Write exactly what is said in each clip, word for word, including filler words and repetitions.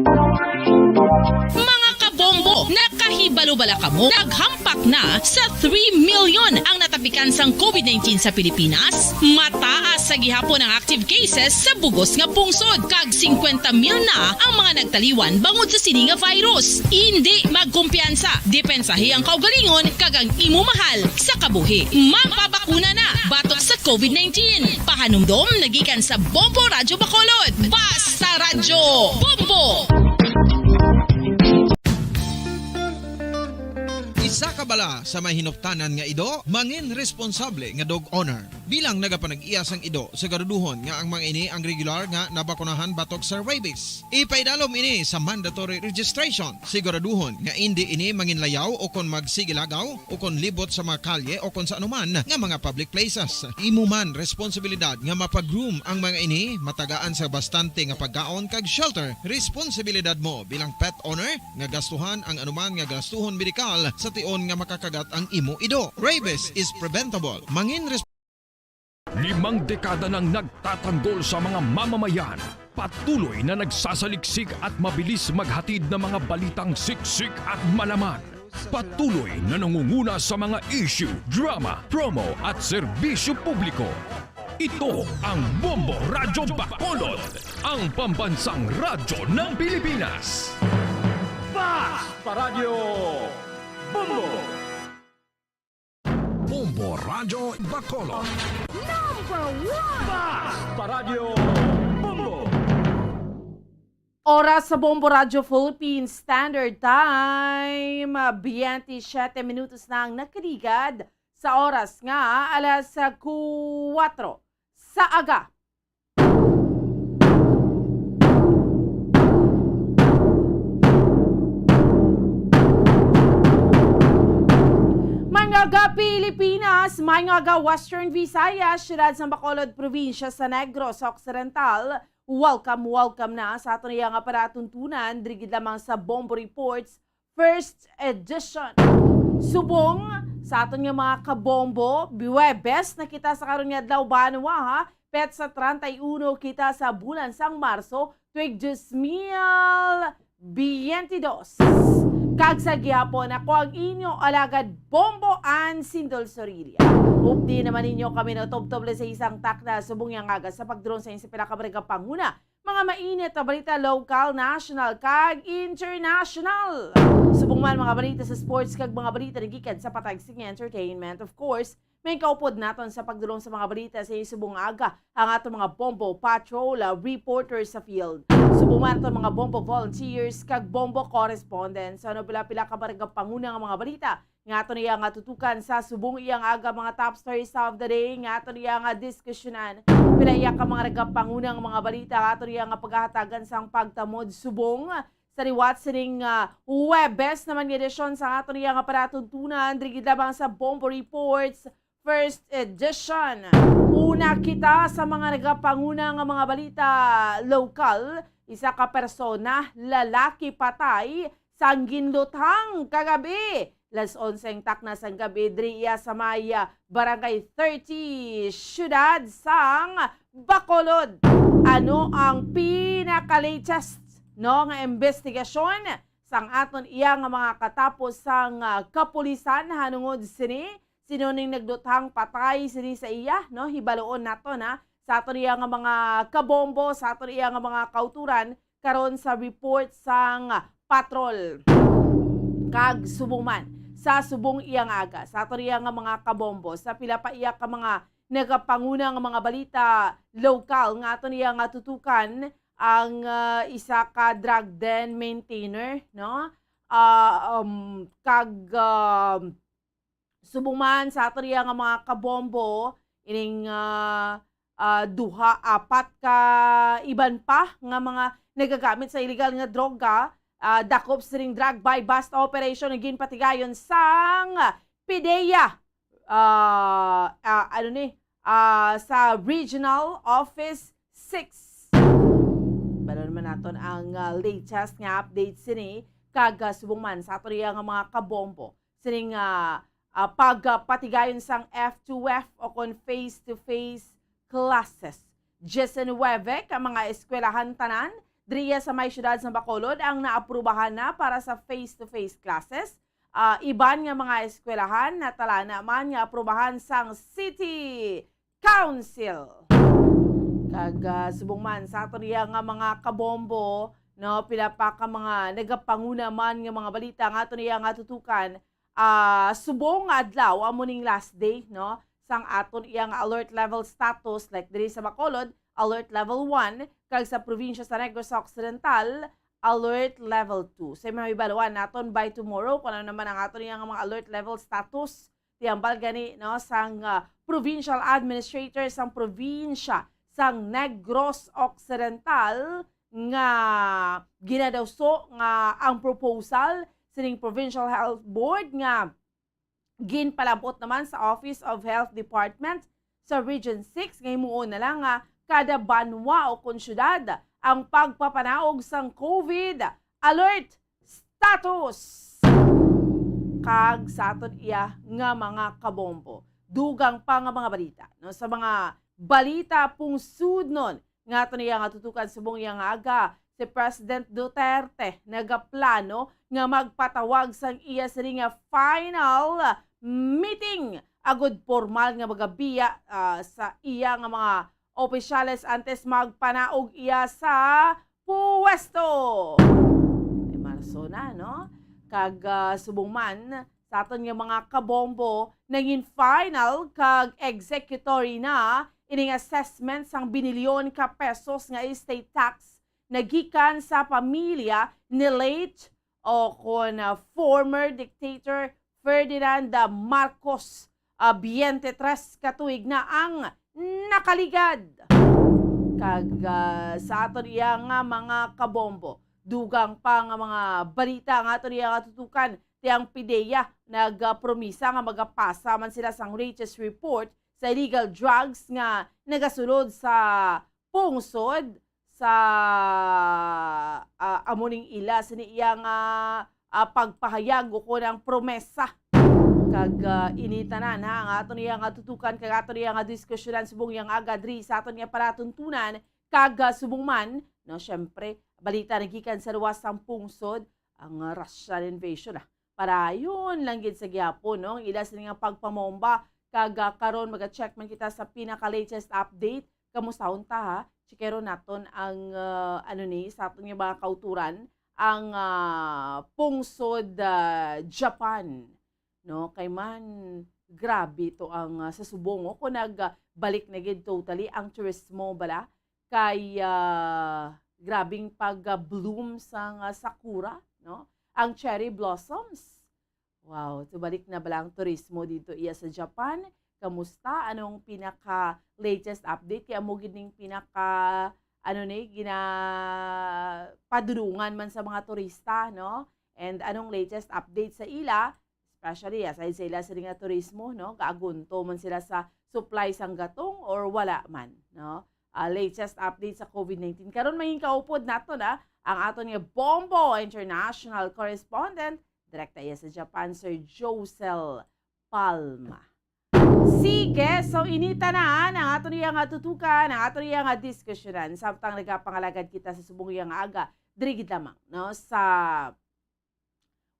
Mga kabombo, nakahibalo bala kamo? Naghampak na sa three million ang natapikan sang covid nineteen sa Pilipinas. Mataas sa gihapon ang active cases sa bugos nga pungsod, kag singkwenta mil na ang mga nagtaliwan bangod sa sini nga virus. Indi magkumpiyansa, depensahi ang kaugalingon kag ang imo mahal sa kabuhi. Magpabakuna na batok sa covid nineteen. Pahanumdom nagikan sa Bombo Radyo Bacolod. Basta Radyo Bombo! Isa ka bala sa may hinuptanan nga ido, mangin responsable nga dog owner. Bilang nagapanag-iya sang ido, siguraduhon nga ang mga ini ang regular nga nabakunahan batok sa rabies. Ipaidalom ini sa mandatory registration. Siguraduhon nga indi ini manginlayaw o kon magsigilagaw o kon libot sa mga kalye o kon sa anuman nga mga public places. Imo man responsibilidad nga mapag-groom ang mga ini, matagaan sa bastante nga pagkaon kag shelter. Responsibilidad mo bilang pet owner nga gastuhan ang anuman nga gastuhon medikal sa tion nga makakagat ang imo ido. Rabies is preventable. Mangin res- Limang dekada nang nagtatanggol sa mga mamamayan. Patuloy na nagsasaliksik at mabilis maghatid ng mga balitang siksik at malaman. Patuloy na nangunguna sa mga issue, drama, promo at serbisyo publiko. Ito ang Bombo Radyo Bacolod, ang pambansang radyo ng Pilipinas. Basta Radyo Bombo! Bombo Radyo Bacolod. Number one! Basta Radyo Bombo! Oras sa Bombo Radyo Philippine Standard Time, biyente siyete minutos na ang nakaligad sa oras nga alas kuwatro sa aga. May nga aga Pilipinas, may nga aga Western Visayas, siyudad sang Bacolod, probinsya sa Negros Occidental. Welcome, welcome na sa aton iya nga palatuntunan, diri gid lamang sa Bombo Reports, first edition. Subong sa aton nga mga kabombo, Huwebes na kita sa karon nga adlaw, banwa, ha? Petsa treinta y uno kita sa bulan sang Marso, tuig dos mil biyente dos. Kag sa gihapon, ako ang inyo alagad Bombo Ann Sindol Sorilla. Updi naman ninyo kami natubtob sa isang takna subong yang aga sa pagdulong sa inyo sa pila ka barangay panguna, mga mainit nga balita, lokal, national, kag international. Subong man mga balita sa sports kag mga balita nagikan sa patag sa entertainment. Of course, may kaupod naton sa pagdulong sa mga balita sa subong nga aga ang aton mga Bombo Patrol, ah, reporters sa field. Subong man aton mga Bombo volunteers kag Bombo correspondents. Ano pila-pila ka barangay panguna nga mga balita nga aton iya nga tutukan sa subong iyang aga, mga top stories of the day nga aton iya nga diskusyonan. Pila iya ka mga nagapangunang mga balita nga aton iya nga pagahatagan sang pagtamod subong sa liwat sining, ah, Huwebes naman nga edisyon sa aton iya nga palatuntunan, diri gid lamang sa Bombo Reports, first edition. Una kita sa mga nagapanguna nga mga balita lokal, isa ka persona, lalaki patay, sang ginluthang kagabi. Las onse ang takna sang gabi, diri iya sa may, ah, Barangay thirty, siyudad sang Bacolod. Ano ang pinaka-latest, no, nga investigasyon sang aton iya nga mga katapos sang, ah, kapulisan nahanungod sini? Sino ning nagluthang patay sini sa iya, no? Hibaluon naton, ha, sa aton iya nga mga kabombo, sa aton iya nga mga kauturan, karon sa report sang patrol. Kag subong man, sa subong iya nga aga, sa aton iya nga mga kabombo, sa pila pa iya ka mga nagapanguna nga mga balita lokal nga aton iya nga tutukan, ang, ah, isa ka drug den maintainer, no? Ah, um, kag, ah, subong man sa aton iya nga mga kabombo, ining, ah, ah, duha, apat ka iban pa nga mga nagagamit sa illegal nga droga, ah, dakop sining drug buy-bust operation nga ginpatigayon sang PDEA, ah, ah, ano ni, ah, sa Regional Office six. Balo naman naton ang, ah, latest nga update sini, kag, ah, subong man sa aton iya nga mga kabombo sining, ah, ah, pagpatigayon sang F two F o kon face-to-face classes. Diyes nuwebe ka mga eskwelahan tanan Diriya sa may siyudad sa Bacolod ang naaprubahan na para sa face-to-face classes. Ah, iban nga mga eskwelahan natala na man nga aprubahan sang City Council. Kag, ah, subong man sa aton iya nga mga kabombo, no, pila pa ka mga nagapanguna man nga mga balita nga aton iya nga tutukan, ah, subong nga adlaw amo ning last day, no, sang aton iya nga alert level status, like diri sa Bacolod, alert level one, kag sa probinsya sa Negros Occidental, alert level two. Sa mga hibaluan naton by tomorrow kung ano naman ang aton iya nga mga alert level status, tiyambal gani, no, sang, ah, provincial administrator sang probinsya sang Negros Occidental nga ginadawso nga ang proposal sining Provincial Health Board nga ginpalabot naman sa Office of Health Department sa Region six nga himuon na lang nga kada banwa o kon syudad ang pagpapanaog sang COVID alert status. Kag sa aton iya nga mga kabombo, dugang pa nga mga balita, no, sa mga balita pungsudnon nga aton iya nga tutukan subong iya nga aga, si President Duterte nagaplano nga magpatawag sang iya sini nga final meeting agud pormal nga magabiya, ah, sa iya nga mga opisyales antes magpanaog iya sa puwesto. Ay, Marso na, no? Kag, ah, subong man, sa aton nga mga kabombo, nangin final kag executory na ining assessment sang binilyon ka pesos nga estate tax nagikan sa pamilya ni late o kon, ah, former dictator Ferdinand Marcos, ah, twenty-three ka tuig na ang nakaligad. Kag, ah, sa aton iya nga mga kabombo, dugang pa nga mga balita nga aton iya nga tutukan, ti ang PDEA nagapromisa nga magapasa man sila sang latest report sa illegal drugs nga nagasulod sa pungsod sa, ah, amo ning ila sini iya nga, ah, pagpahayag ukon ang promesa. Kag, ah, ini tanan, ha, ang aton iya nga tutukan kag aton iya nga diskusyonan subong iya nga aga diri sa aton nga palatuntunan. Kag, ah, subong man, no, syempre, balita nagikan sa luwas sang pungsod, ang, ah, Russian invasion, ah. Padayon lang gid sa gihapon, no, ang ila sini nga pagpamomba. Kag, ah, karon maga-check man kita sa pinaka-latest update. Kamustahon ta, ha? Checkeron naton ang, ah, ano ni, sa aton nga mga kauturan, ang, ah, pungsod, ah, Japan, no? Kay man, grabe to ang, ah, sa subong, oh, kung nagbalik na gid totally ang turismo bala, kay, ah, grabing pag-bloom sang, ah, sakura, no? Ang cherry blossoms. Wow, tubalik na bala ang turismo dito iya sa Japan? Kamusta? Anong pinaka-latest update? Kaya mo gid ning pinaka, ano ni, ginapadulungan man sa mga turista, no? And anong latest update sa ila? Especially, aside sa ila sa nga turismo, no? Gaagunto man sila sa supply sang gatong or wala man, no? Ah, latest update sa COVID nineteen. Karon, mahingkaupod nato na ang aton nga Bombo International Correspondent, direkta iya sa Japan, Sir Josel Palma. Sige, so ini tanan ang aton iya nga tutukan, ang aton iya nga diskusyonan. Samtang nagapangalagad kita sa subong iya nga aga, diri gid lamang, no, sa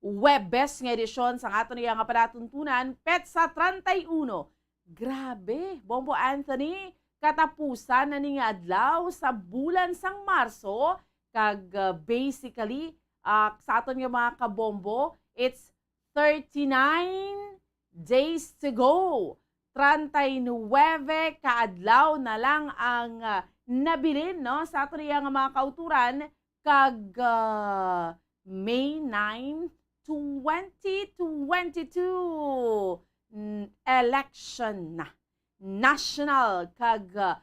Huwebes nga edisyon sang aton iya nga palatuntunan, petsa treinta y uno. Grabe, Bombo Anthony, katapusan na ni nga adlaw sa bulan sang Marso, kag, uh, basically, uh, sa aton nga mga kabombo, it's thirty-nine days to go. Treinta y nuebe ka adlaw na lang ang, uh, nabilin, no, sa aton iya nga mga kauturan, kag, ah, May nine, twenty twenty-two, n-, election na. National kag, ah,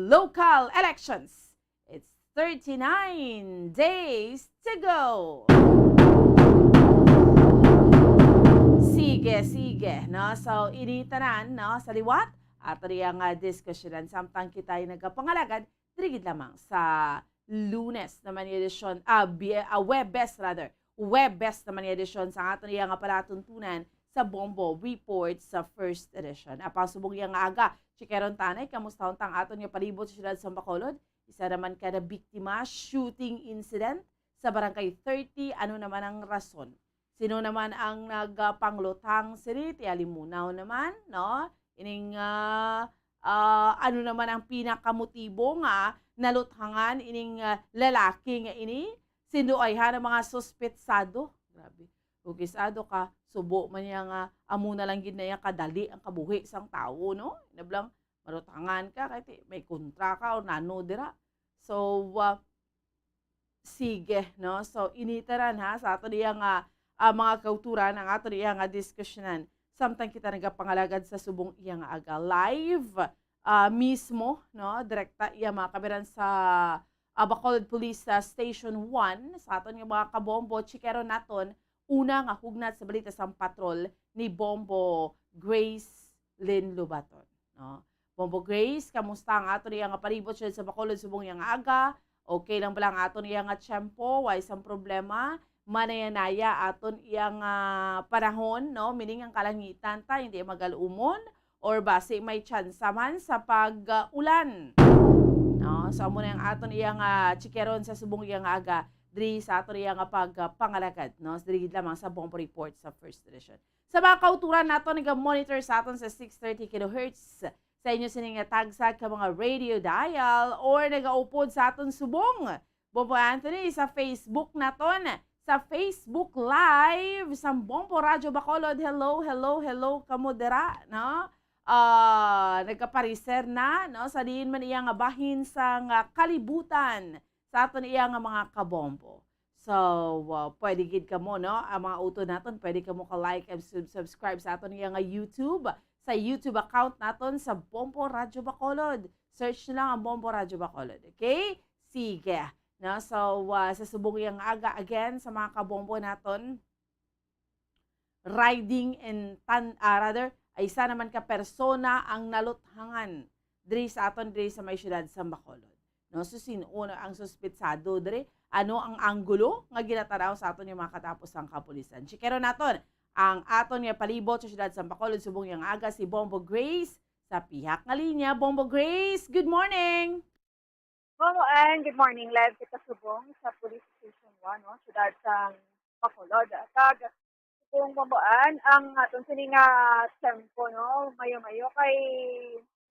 local elections. It's thirty-nine days to go. Sige, sige, no? So, ini tanan, no? Sa liwat, ato rin ang, ah, diskusyonan samtang kita ay nagapangalagad diri gid lamang sa Lunes naman nga edisyon, ah, Bie-, ah, Huwebes rather. Huwebes naman nga edisyon sa aton iya nga palatuntunan sa Bombo Report sa first edition. Apang subong iya nga aga, checkeron tanay, kamusta unta ang aton nga palibot sa siyudad sa Bacolod? Isa naman ka na biktima, shooting incident sa Barangay thirty. Ano naman ang rason? Sino naman ang nagapangluthang sini? Ti alimunaw naman, no? Ining, ah, ah, ano naman ang pinakamotibo nga naluthangan ining, ah, lalaki nga ini? Sinduayhan ang mga suspetsado. Grabe. Ug isado ka, subo man niya nga amo na lang gid na iya kadali ang kabuhi sang tawo, no? Nablang malutangan ka kay ti may kontra ka o nano dira. So, ah, sige, no? So, ini tanan, ha, sa aton iya nga, ah, mga kauturan, ang aton iya nga diskusyonan. Samtang kita nagapangalagad sa subong iya nga aga live, ah, mismo, no? Direkta iya mga kameran sa, ah, Bacolod Police, ah, Station one, sa aton nga mga kabombo, chikero naton, una nga hugnat sa balita sang patrol ni Bombo Grace Lynn Lobaton, no? Bombo Grace, kamusta ang aton iya nga palibot siya sa Bacolod subong iya nga aga? Okay lang bala ang aton iya nga tiyempo? Way sang problema? Manaya-naya aton iya nga panahon, no? Meaning ang kalangitan ta, hindi magal-umon or basi may tsansa man sa pag-ulan. No? So, amo na ang aton iya nga chikeron sa subong iya nga aga diri sa aton iya nga pagpangalagad, no? Diri gid lamang sa Bombo Report sa First Edition. Sa mga kauturan nato, naga-monitor sa aton sa six thirty kilohertz sa inyo sini nga tagsa ka mga radio dial or nagaupod sa aton subong, Bombo Anthony, sa Facebook naton, sa Facebook Live sang Bombo Radyo Bacolod. Hello, hello, hello, kamo dira, no? Ah, nagkapareser na, no? Sa diin man iya nga bahin sang, ah, kalibutan, sa aton iya nga mga kabombo. So, uh, pwede gid kamo, no? Ang mga utod naton, pwede kamo ka-like and sub-, subscribe sa aton iya nga YouTube, sa YouTube account naton sa Bombo Radyo Bacolod. Search nyo lang ang Bombo Radyo Bacolod. Okay? Sige. No? So, uh, sa subong iya nga aga, again, sa mga kabombo naton, riding in tan-, ah, rather, ay isa naman ka persona ang naluthangan diri sa aton, diri sa may siyudad sa Bacolod. No, so, sin-o na ang suspetsado diri? Ano ang anggulo nga ginatanaw sa aton yung mga katapos ang kapulisan? Chikero naton ang aton nga palibot sa siyudad sa Bacolod subong yang aga si Bombo Grace sa pihak nga linya. Bombo Grace, good morning! Bombo Ann, good morning. Live kita subong sa Police Station one, no? Siyudad sang Bacolod. Kag subong Bombo Ann, ang aton sini nga tempo, no? Mayo-mayo kay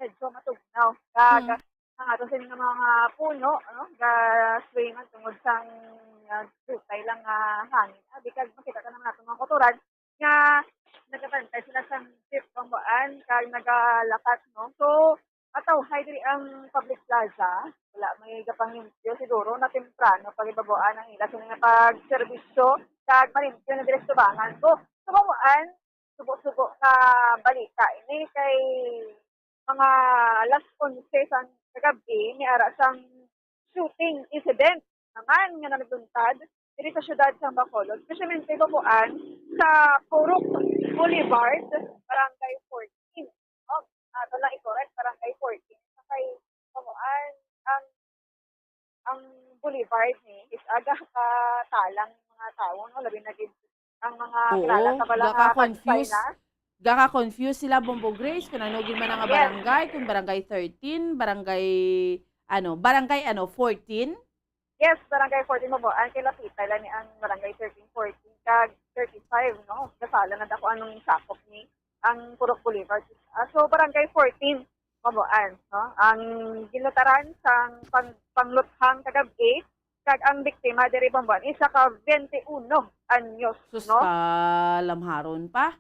medyo matugnaw. Kag Mm. ang aton sini nga mga puno, no? Ga-swingan tungod sang, ah, dutay lang nga hangin. Ah, di kag makita ta naman aton mga kauturan nga nagabantay sila sang jeep, Bombo Ann, kag nagalakat, no? So, matawhay diri ang public plaza. Wala may gapangintyo siguro na temprano pag ibabuan ang ila sini nga pagserbisyo, kag malimpyo na diri sa tubangan. So, sa Bombo Ann, subo-subo nga balita ini kay mga alas onse sang kagab-i, may ara sang shooting incident naman nga nagluntad diri sa siyudad sa Bacolod, especially sa Babuan, sa Purok Boulevard, Barangay fourteen. Oh, ato lang i-correct, Barangay fourteen. Sa kay Babuan, ang ang boulevard ni is aga ka talang mga tawo, no? Labi na gid ang mga Oo, kilala sa bala nga gaka-confuse. Pagpainas. Gaka-confuse sila, Bombo Grace, kung ano gid man ang Yes. barangay, kung barangay thirteen, barangay, ano, barangay, ano, fourteen? Yes, barangay fourteen mo po. Ang kilapitay lang ni ang barangay thirteen, fourteen, kag thirty-five, no? Kasala na ako anong sakop ni ang Purok Boulevard. Ah, so, barangay fourteen, Mabuan, no? Ang ginlutaran sang pang-, pangluthang kagab-i, kag ang biktima diri, Bomboan, isa ka twenty-uno anyos, Sus, no? Kalamharon pa.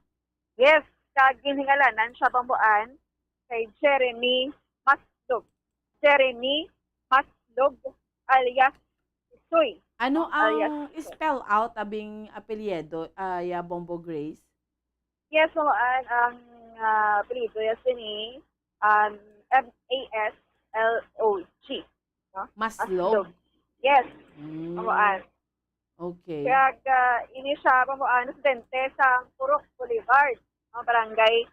Yes, kag ginhingalanan siya, Bomboan, kay Jeremy Maslog. Jeremy Maslog alias Isoy. Ano ang spell out abing apelyido, ah, ya Bombo Grace? Yes, so, an-, ang, ah, apelyido ya sini, um, M A S L O G, no? Maslog? Maslog. Yes. Mm. Mabuan. Okay. Kaya, ah, ini siya, Mabuan, residente sa Purok Boulevard, no? Barangay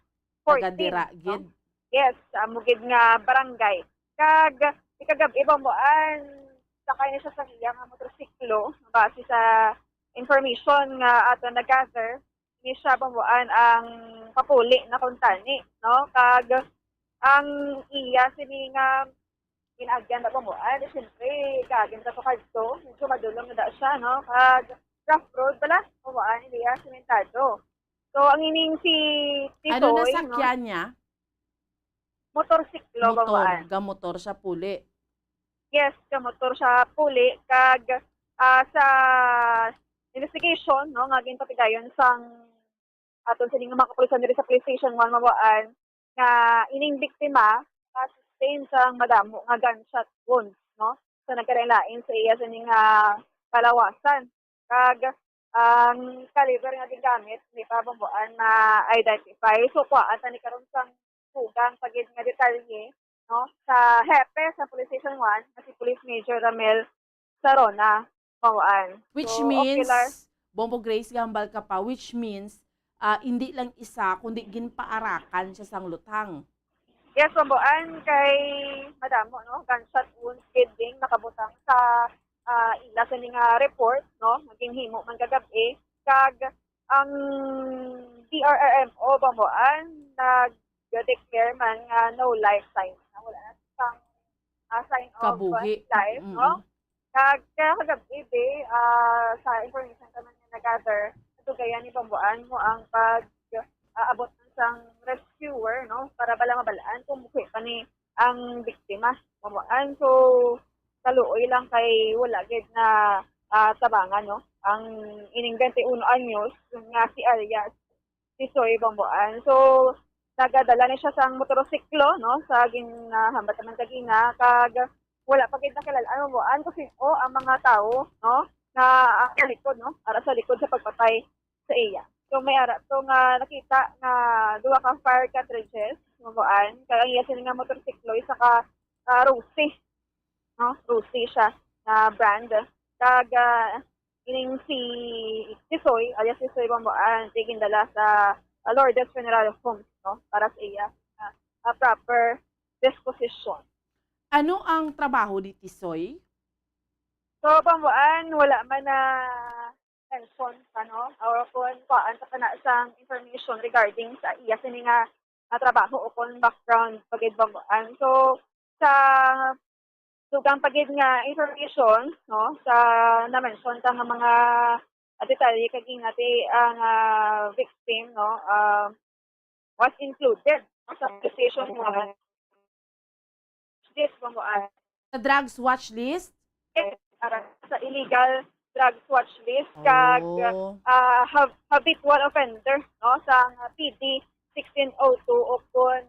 fourteen, taga dira, no? Gid. Yes, amo gid nga barangay. Kag, ikagab-i, Mabuan, sakay ni siya sa iya nga motorsiklo, base sa information nga ato na-gather, ni siya Mabuan ang papuli na kuntani, no? Kag ang iya sini nga gin-agyan na Bamboan, di siyempre, kaagyan ka pa kadto, medyo madulom na da siya, no? Kag rough road bala, Bamboan, hindi siya sementado. So, ang ining si Ano na Tisoy, no? Sakyan niya? Motorsiklo, Bamboan. Motor, ga motor siya puli. Yes, ga motor siya puli, kag, ah, sa investigation, no, nga ginpatigayon sang aton sini nga mga kapulisan diri sa Police Station one Bamboan, nga ining biktima naka-sustain sang madamo nga gunshot wounds, no, sa nagkalain-lain sa iya sini nga kalawasan. Kag ang caliber nga gingamit, hindi pa, Bamboan, ma-identify. So, kuhaan ta ni karon sang dugang pa gid nga detalye, no, sa hepe sa Police Station one, nga si Police Major Ramel Sarona, Bamboan. Which means, Bombo Grace, gahambal ka pa, which means, ah, hindi lang isa, kundi ginpaarakan siya sang lutang. Yes, Bamboan, kay madamo, no, gunshot wounds gid ding nakabutang sa, ah, ila sini nga report, no, nga ginhimo man kagab-i. Kag ang D R R M O, Bamboan, nag-declare man nga no life sign. Na wala na sang, ah, sign of, ah, life, no? Mm-mm. Kag, kaya kagab-i, be, ah, sa information naman nga na-gather, natugayan ni Bamboan mo ang pag, ah, abot sang rescuer, no? Para bala mabalaan kung buhi pa ni ang biktima, Bamboan. So, kaluoy lang kay wala gid na, ah, tabangan, no? Ang ining twenty-one anyos nga si alias Tisoy, Bamboan. So, nagadala ni siya sang motorsiklo, no, sa gin-, ah, hambat naman kagina, kag wala pa gid nakilal-an, Bamboan, kung sin-o ang mga tawo, no, nga ang sa likod, no, ara sa likod sa pagpatay sa iya. So, may ara to nga nakita nga duha ka fire cartridges, Bamboan, kag ang iya sini nga motorsiklo, isa ka, ah, Rosie, no, Rosie siya na brand. Kag, ah, ining si Tisoy, alias Tisoy Bamboan, tigindala sa, ah, Lourdes Funeral Home, no, para sa iya, ah, ah, proper disposition. Ano ang trabaho ni Tisoy? So, Bamboan, wala man na mention pa, no? Or kung kuhaan pa na sang information regarding sa iya sini nga, nga trabaho o kung background pa gid, Bamboan. So, sa dugang pa gid nga information, no, sa na-mention ta nga mga, ah, detalye kagina, ti ang, ah, victim, no, ah, was included, no, sa accusation nga this, Bamboan. Sa drugs watch list? Yes, para sa illegal drugs watch list, kag, ah, hab-, habitual offender, no, sa P D sixteen oh two o kon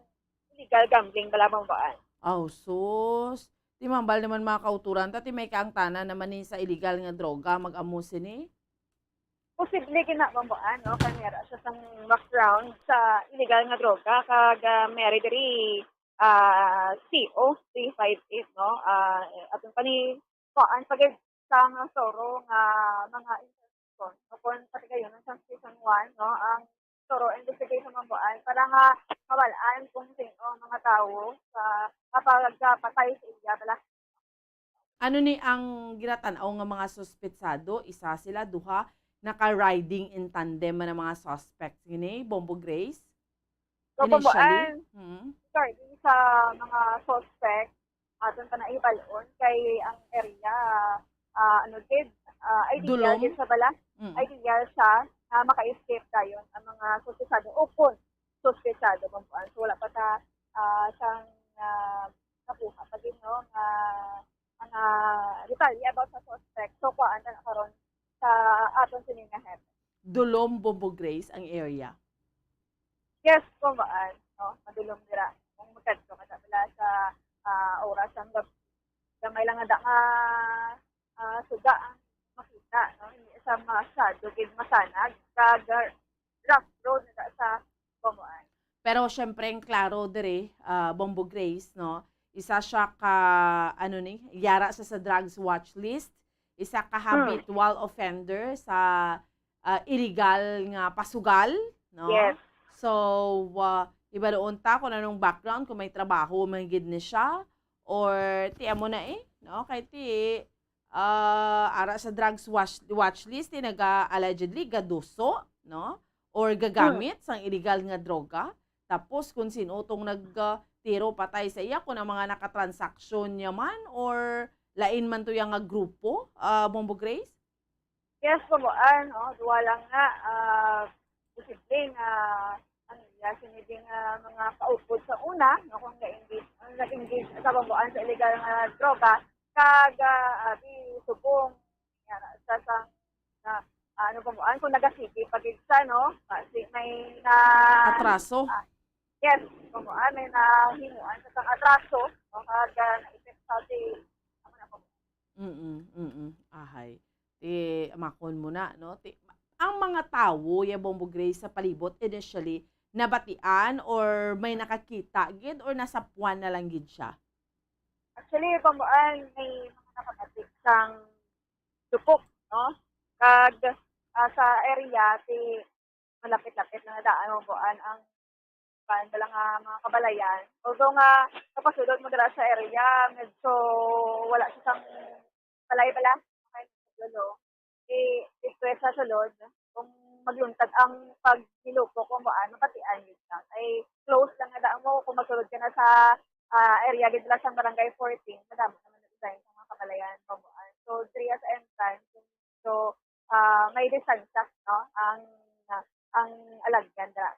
illegal gambling bala, Bamboan. Aw, sus. Ti mambal naman mga kauturan ta, ti may kaangtanan naman ni sa illegal nga droga, mag-amo sini? Posible gid na, Bamboan, no? Kay may ara siya sang background sa illegal nga droga, kag, ah, may ari diri, ah, C O three five eight, no? Ah, aton pa ni kuhaan pa gid sang thorough nga mga information, no? Kung patigayon sang Station one, no? Ang thorough investigation, Bamboan, para nga mabal-an kung sino ang mga tawo sa kapagpatay sa iya bala. Ano ni ang ginatan-aw nga mga suspetsado? Isa sila, duha, naka-riding in tandem man ang mga suspects. Gini, Bombo Grace? So, Initially? Bamboan, Mm. regarding sa mga suspects, aton pa nahibal-on kay ang area, ah, ano gid, ah, ideal Dulom? gid sa bala. Mm. Ideal siya na maka-escape dayon ang mga suspetsado o kung suspetsado, Bamboan. So, wala pa ta, ah, sang, ah, nakuha pa gid, no, nga mga detalye about sa suspect. So, kuhaan ta na karon sa aton sini nga hepe. Dulom, Bombo Grace ang area? Yes, Bamboan, no? Madulom dira. Kung magkadto ka sa bala sa, ah, oras sang gab-, gamay lang nga da nga, ah, suga ang makita, no? Hindi sa masyado gid masanag. Kag rough road na sa Bamboan. Pero syempre, ang klaro diri, ah, Bombo Grace, no? Isa siya ka, ano ni, yara siya sa drugs watch list, isa ka Hmm. habitual offender sa, ah, illegal nga pasugal, no? Yes. So, ah, ibaluon ta kung anong background, kung may trabaho man gid ni siya, or ti amo na eh, no? Kay ti, ah, ara sa drugs watch, watch list, eh, naga-, allegedly gaduso, no? Or gagamit Hmm. sang illegal nga droga. Tapos kung sino tong nag, ah, tiro patay sa iya, kung ang mga nakatransaksyon niya man or lain man to iya nga grupo, ah, Bombo Grace? Yes, Bombo Ann, oh, duwa lang nga, ah, posible nga ang iya sini ding, ah, mga kaupod sa una, no, kung na-engage, ang nag-engage sa Bombo Ann sa illegal nga droga, kag ah, abi subong nga sa sa na, ano, Bombo Ann, kung nagasigi pa gid sa, no, kasi may na Atraso? Ah, yes, Bombo Ann, may nahimuan sa sang atraso, no, kag ah, na-epekto si, ano na, Bombo Ann. Mm, mm. Ahay. Ti makon mo na, no? Ti ang mga tawo ya Bombo Grace sa palibot initially nabatian or may nakakita gid or nasapuan na lang gid siya? Actually, Bombo Ann, may mga nakabati sang lupok, no? Kag ah, sa area ti malapit-lapit na daan, Bombo Ann, ang kan bala nga mga kabalayan. Although nga kapasulod mo dira sa area, medyo wala siya sang balay bala. Okay, lolo. Di, di sa sulod, kung magluntad ang paghilupok, Bombo Ann, mabatian gid ka. Ay, close lang nga daan mo kung magsulod ka na sa ah, area gid lang sa Barangay fourteen, madamo naman na design sa mga kabalayan, Bombo Ann. So, diri sa entrance, so ah, may distansya, no, ang ang alagyan dira.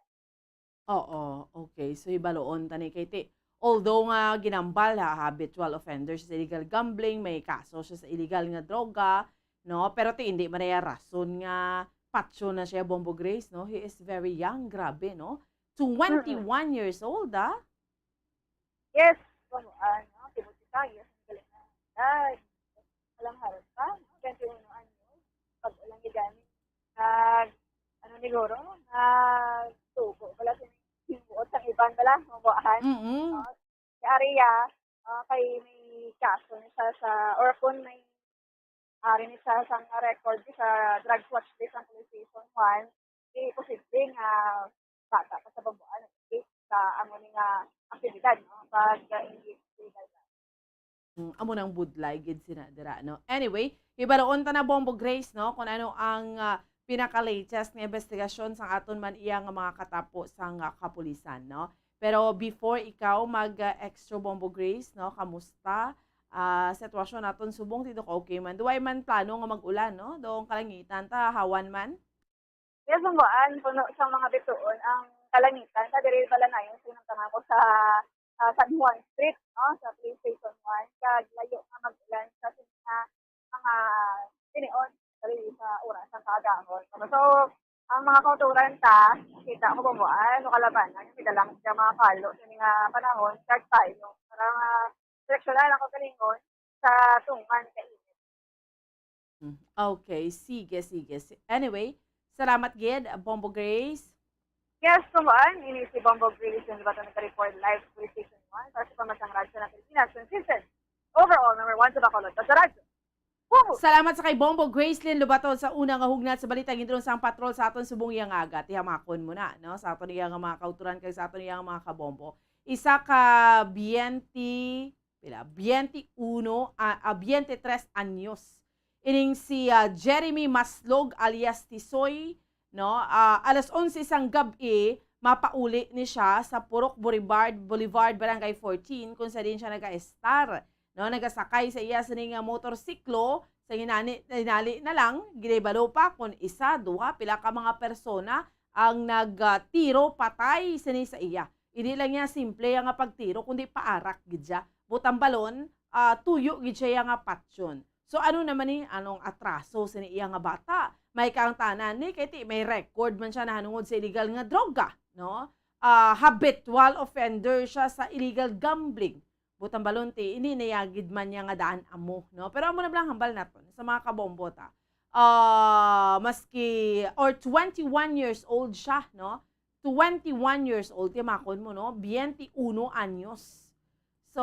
Oo, okay. So, hibaloon ta ni kay ti, although nga ginambal ha, habitual offender siya sa illegal gambling, may kaso siya sa illegal nga droga, no? Pero ti hindi man iya rason nga patyon na siya, Bombo Grace, no? He is very young, grabe, no? Twenty-one years old, ah? Yes, Bombo Ann, no? Twenty-five years ang galing na. Ay, walang harap pa, no? Twenty-one anyos. Pag ulang gani, nag, ano ni Goro, nagtubo bala sa buot sang iban bala, Bombo Ann. Mm-mm. Si Aria, ah, kay may kaso ni siya sa, or kung may, ah, rin siya sa record sa drug watch list ang Police Station one, di posible nga bata pa sa Bombo Ann, sa amo ni nga aktibidad, no? Pag, ah, engage sa illegal drugs. Mm, amo nang budlay gid sina dira, no? Anyway, hibaloon ta na, Bombo Grace, no, kung ano ang ah, pinaka-latest nga investigasyon sang aton man iya nga mga katapo sang ah, kapulisan, no? Pero before ikaw mag ah, extra, Bombo Grace, no, kamusta ah, sitwasyon naton subong dito ka okay man? Duway man plano nga mag-ulan, no? Doon kalangitan ta, hawan man? Yes, Bombo Ann, puno sang mga bituon ang kalangitan. Sa diri bala nayon, sinamtangan ko sa ah, San Juan Street, no, sa Police Station one. Kag layo nga mag-ulan sa sini nga mga tinion diri sa oras sang kaagahon. So, ang mga kauturan ta, kita ko, Bombo Ann, no, kalabanan, may dalang siya mga kalo sa mga panahon, kag tayo, para nga direksyonan ang kaugalingon sa tungan ka init. Mm, okay, sige, sige. Si- Anyway, salamat gid, Bombo Grace. Yes, Bombo Ann, ini si Bombo Grace, yung Bato nagka-report live sa Police Station one para sa Pamansang Radyo ng Pilipinas, consistent, overall, number one sa Bacolod, sa radyo. Bombo! Salamat sa kay Bombo Gracelyn Lobato sa una nga hugnat sa balita gindron sang patrol sa aton subong iya nga aga. Tihamakon mo na, no? Sa aton iya nga mga kauturan kag sa aton iya nga mga kabombo. Isa ka biyente, pila? Biyente uno, ah, ah, biyente tres anyos. Ining si ah, Jeremy Maslog alias Tisoy, no? Ah, alas onse sang gab-i, mapauli ni siya sa Purok Boulevard, Boulevard, Barangay fourteen, kung sa din siya nag-estar, no? Nagasakay sa iya sini nga motorsiklo, sa hinani, hinali na lang, ginibalo pa kung isa, duha, pila ka mga persona ang nagtiro patay sini sa iya. Hindi lang niya simple nga pagtiro, kundi paarak gid siya. Butang balon, ah, tuyo gid siya nga patyon. So, ano naman ni, anong atraso sini iya nga bata? May kaangtanan ni, kay ti, may record man siya nahanungod sa illegal nga droga, no? Ah, habitual offender siya sa illegal gambling. Butang balon ti, hindi na yagid man niya nga daan amo, no? Pero amo na lang hambal naton sa mga kabombo ta. Ah, maski, or twenty-one years old siya, no? Twenty-one years old, timakon mo, no? Biyente uno anyos. So,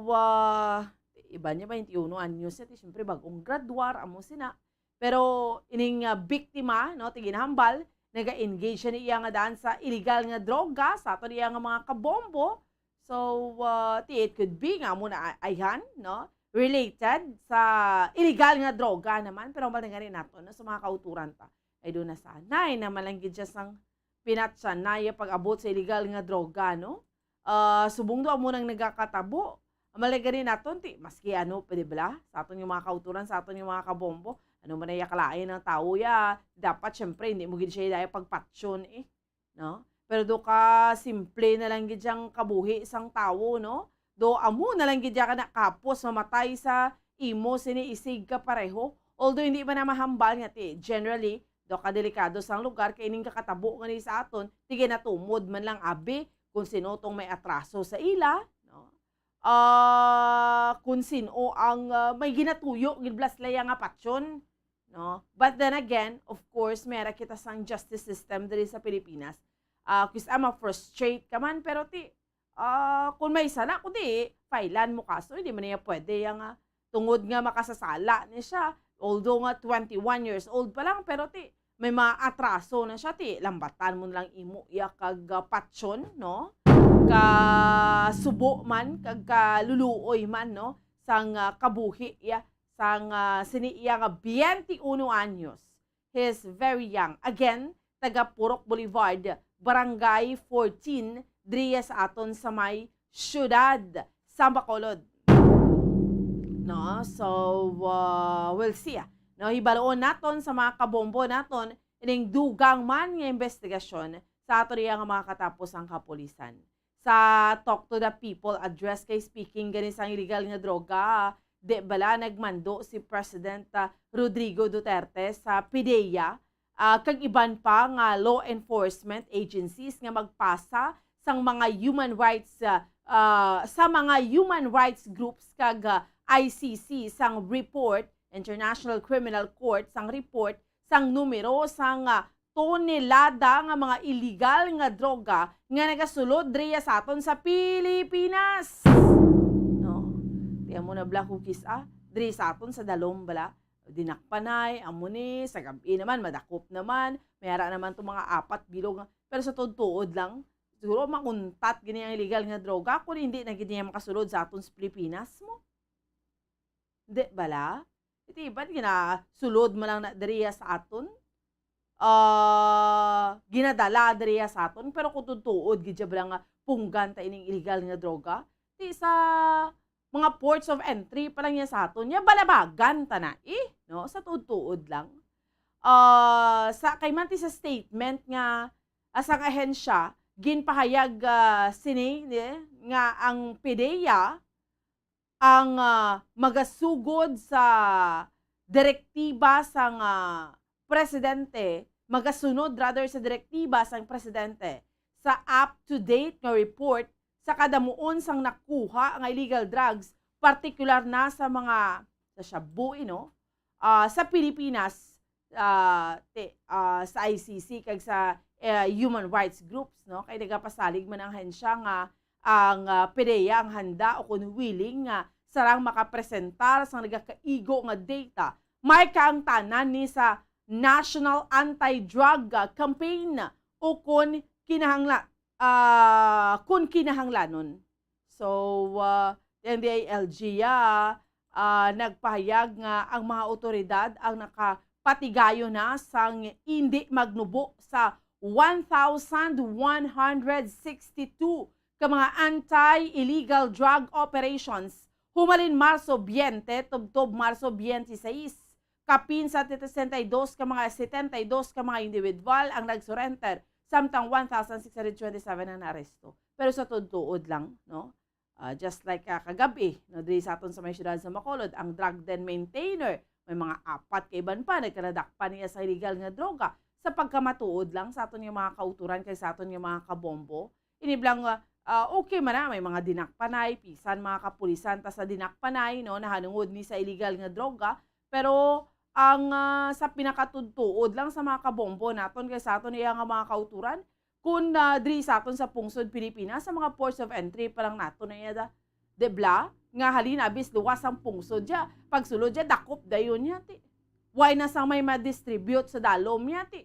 ah, iba niya, biyente uno anyos niya, ti, siyempre, bagong graduar, amo sina. Pero ining ah, biktima, no, ti ginahambal, naga-engage siya ni iya nga daan sa illegal nga droga, sa aton iya nga mga kabombo. So, ah, ti, it could be nga mo na ayhan, no? Related sa illegal nga droga naman, pero hambal na gani nato, no, sa mga kauturan ta. Ay, doon na sanay naman lang gid siya sang pinatsanay pag-abot sa illegal nga droga, no? Ah, subong do amo nang nagakatabo. Ang malay gani naton, ti, maski ano, pwede bala? Sa aton yung mga kauturan, sa aton yung mga kabombo, ano man ay kalain ng tao ya, dapat, syempre, hindi mo gid siya daya pagpatyon, eh. No? Pero do ka simple na lang gid yang kabuhi sang tawo, no? Do amo na lang gid ya ka nakapos mamatay sa imo sini isig ka pareho. Although hindi man na mahambal nga ti, generally, do ka delikado sang lugar kay ining kakatabo nga ni sa aton, ti ginatumod man lang abi kung sino tong may atraso sa ila, no? Ah, kung sino ang, ah, may ginatuyo gid bala sila ya nga patyon, no? But then again, of course, may ara kita sang justice system diri sa Pilipinas. Ah, kis-a ma-frustrate ka man, pero ti, ah, kung may sala, kundi filean mo kaso, hindi man niya pwede yang, ah, tungod nga makasasala ni siya. Although nga twenty-one years old pa lang, pero ti, may mga atraso na siya, ti, lambatan mo na lang imo iya kag, ah, patyon, no? Kasubo man, kag kaluluoy man, no? Sang, ah, kabuhi iya, sang, ah, sini iya nga twenty-one anyos. He's very young. Again, taga Purok Boulevard, Barangay fourteen, diri sa aton sa may siyudad sa Bacolod. No? So, uh, we'll see, ah. No, hibaloon naton sa mga kabombo naton ining dugang man nga investigasyon sa aton iya nga mga katapos ang kapulisan. Sa Talk to the People address kay speaking gani sang illegal nga droga, di bala nagmando si President, ah, Rodrigo Duterte sa PDEA, ah, kag iban pa nga law enforcement agencies nga magpasa sang mga human rights, ah, ah, sa mga human rights groups kag, ah, I C C sang report, International Criminal Court, sang report sang numero sang, ah, tonelada nga mga illegal nga droga nga nagasulod diri sa aton sa Pilipinas. No? Ti amo na bala, kis-a, diri sa aton sa dalom bala, dinakpanay, amo ni, sa gab-i naman, madakop naman, may ara naman tong mga apat bilog nga, pero sa tuod-tuod lang, siguro makuntat gini ang illegal nga droga kung hindi na gid niya makasulod sa aton sa Pilipinas mo. Di bala? Iti iban ginasulod man lang na diriya sa aton. Ah, ginadala diriya sa aton, pero kung tuod-tuod gid siya bala nga punggan ta ining illegal nga droga, ti sa mga ports of entry pa lang niya sa aton, niya balabagan ta na, eh, no? Sa tuod-tuod lang. Ah, sa, kay man ti sa statement nga, ah, sang ahensya, ginpahayag, ah, sini, eh, nga ang PDEA ang, ah, magasugod sa direktiba sang, ah, presidente, magasunod rather sa direktiba sang presidente sa up-to-date nga report sa kadamuon sang nakuha nga illegal drugs, partikular na sa mga, sa shabu, no? Ah, sa Pilipinas, ah, ti-, ah, sa I C C kag sa, eh, human rights groups, no? Kay nagapasalig man ang ahensya nga ang, ah, PDEA ang handa o kon willing nga sarang makapresentar sang nagakaigo nga data may kaangtanan ni sa National Anti-Drug, ah, Campaign o kon kinahangla-, ah, kon kinahanglanon. So, ah, N D I L G, ah, ah, nagpahayag nga ang mga awtoridad ang nakapatigayon na sang indi magnubo sa one thousand one hundred sixty-two ka mga anti-illegal drug operations humalin Marso twenty tubtob Marso twenty-six. Kapin sa sesenta y dos ka mga, setenta y dos ka mga individual ang nag-surrender, samtang one thousand six hundred twenty-seven ang naaresto. Pero sa tuod-tuod lang, no? Ah, just like, ah, kagabi, no, diri sa aton sa may siyudad sa Bacolod, ang drug den maintainer, may mga apat ka iban pa, nagkaladakpan niya sa illegal nga droga. Sa pagkamatuod lang sa aton nga mga kauturan kay sa aton nga mga kabombo, ini bala nga, ah, okay man na, may mga dinakpanay, pisan mga kapulisan ta sa dinakpanay, no, nahanungod ni sa illegal nga droga, pero ang, ah, sa pinakatuod-tuod lang sa mga kabombo naton kay sa aton iya nga mga kauturan, kun, ah, diri sa aton sa pungsod Pilipinas, sa mga ports of entry pa lang naton na iya da, di bala? Nga halin, abis luwas ang pungsod siya. Pagsulod siya, dakop dayon niya, ti. Why na sang may ma-distribute sa dalom niya, ti?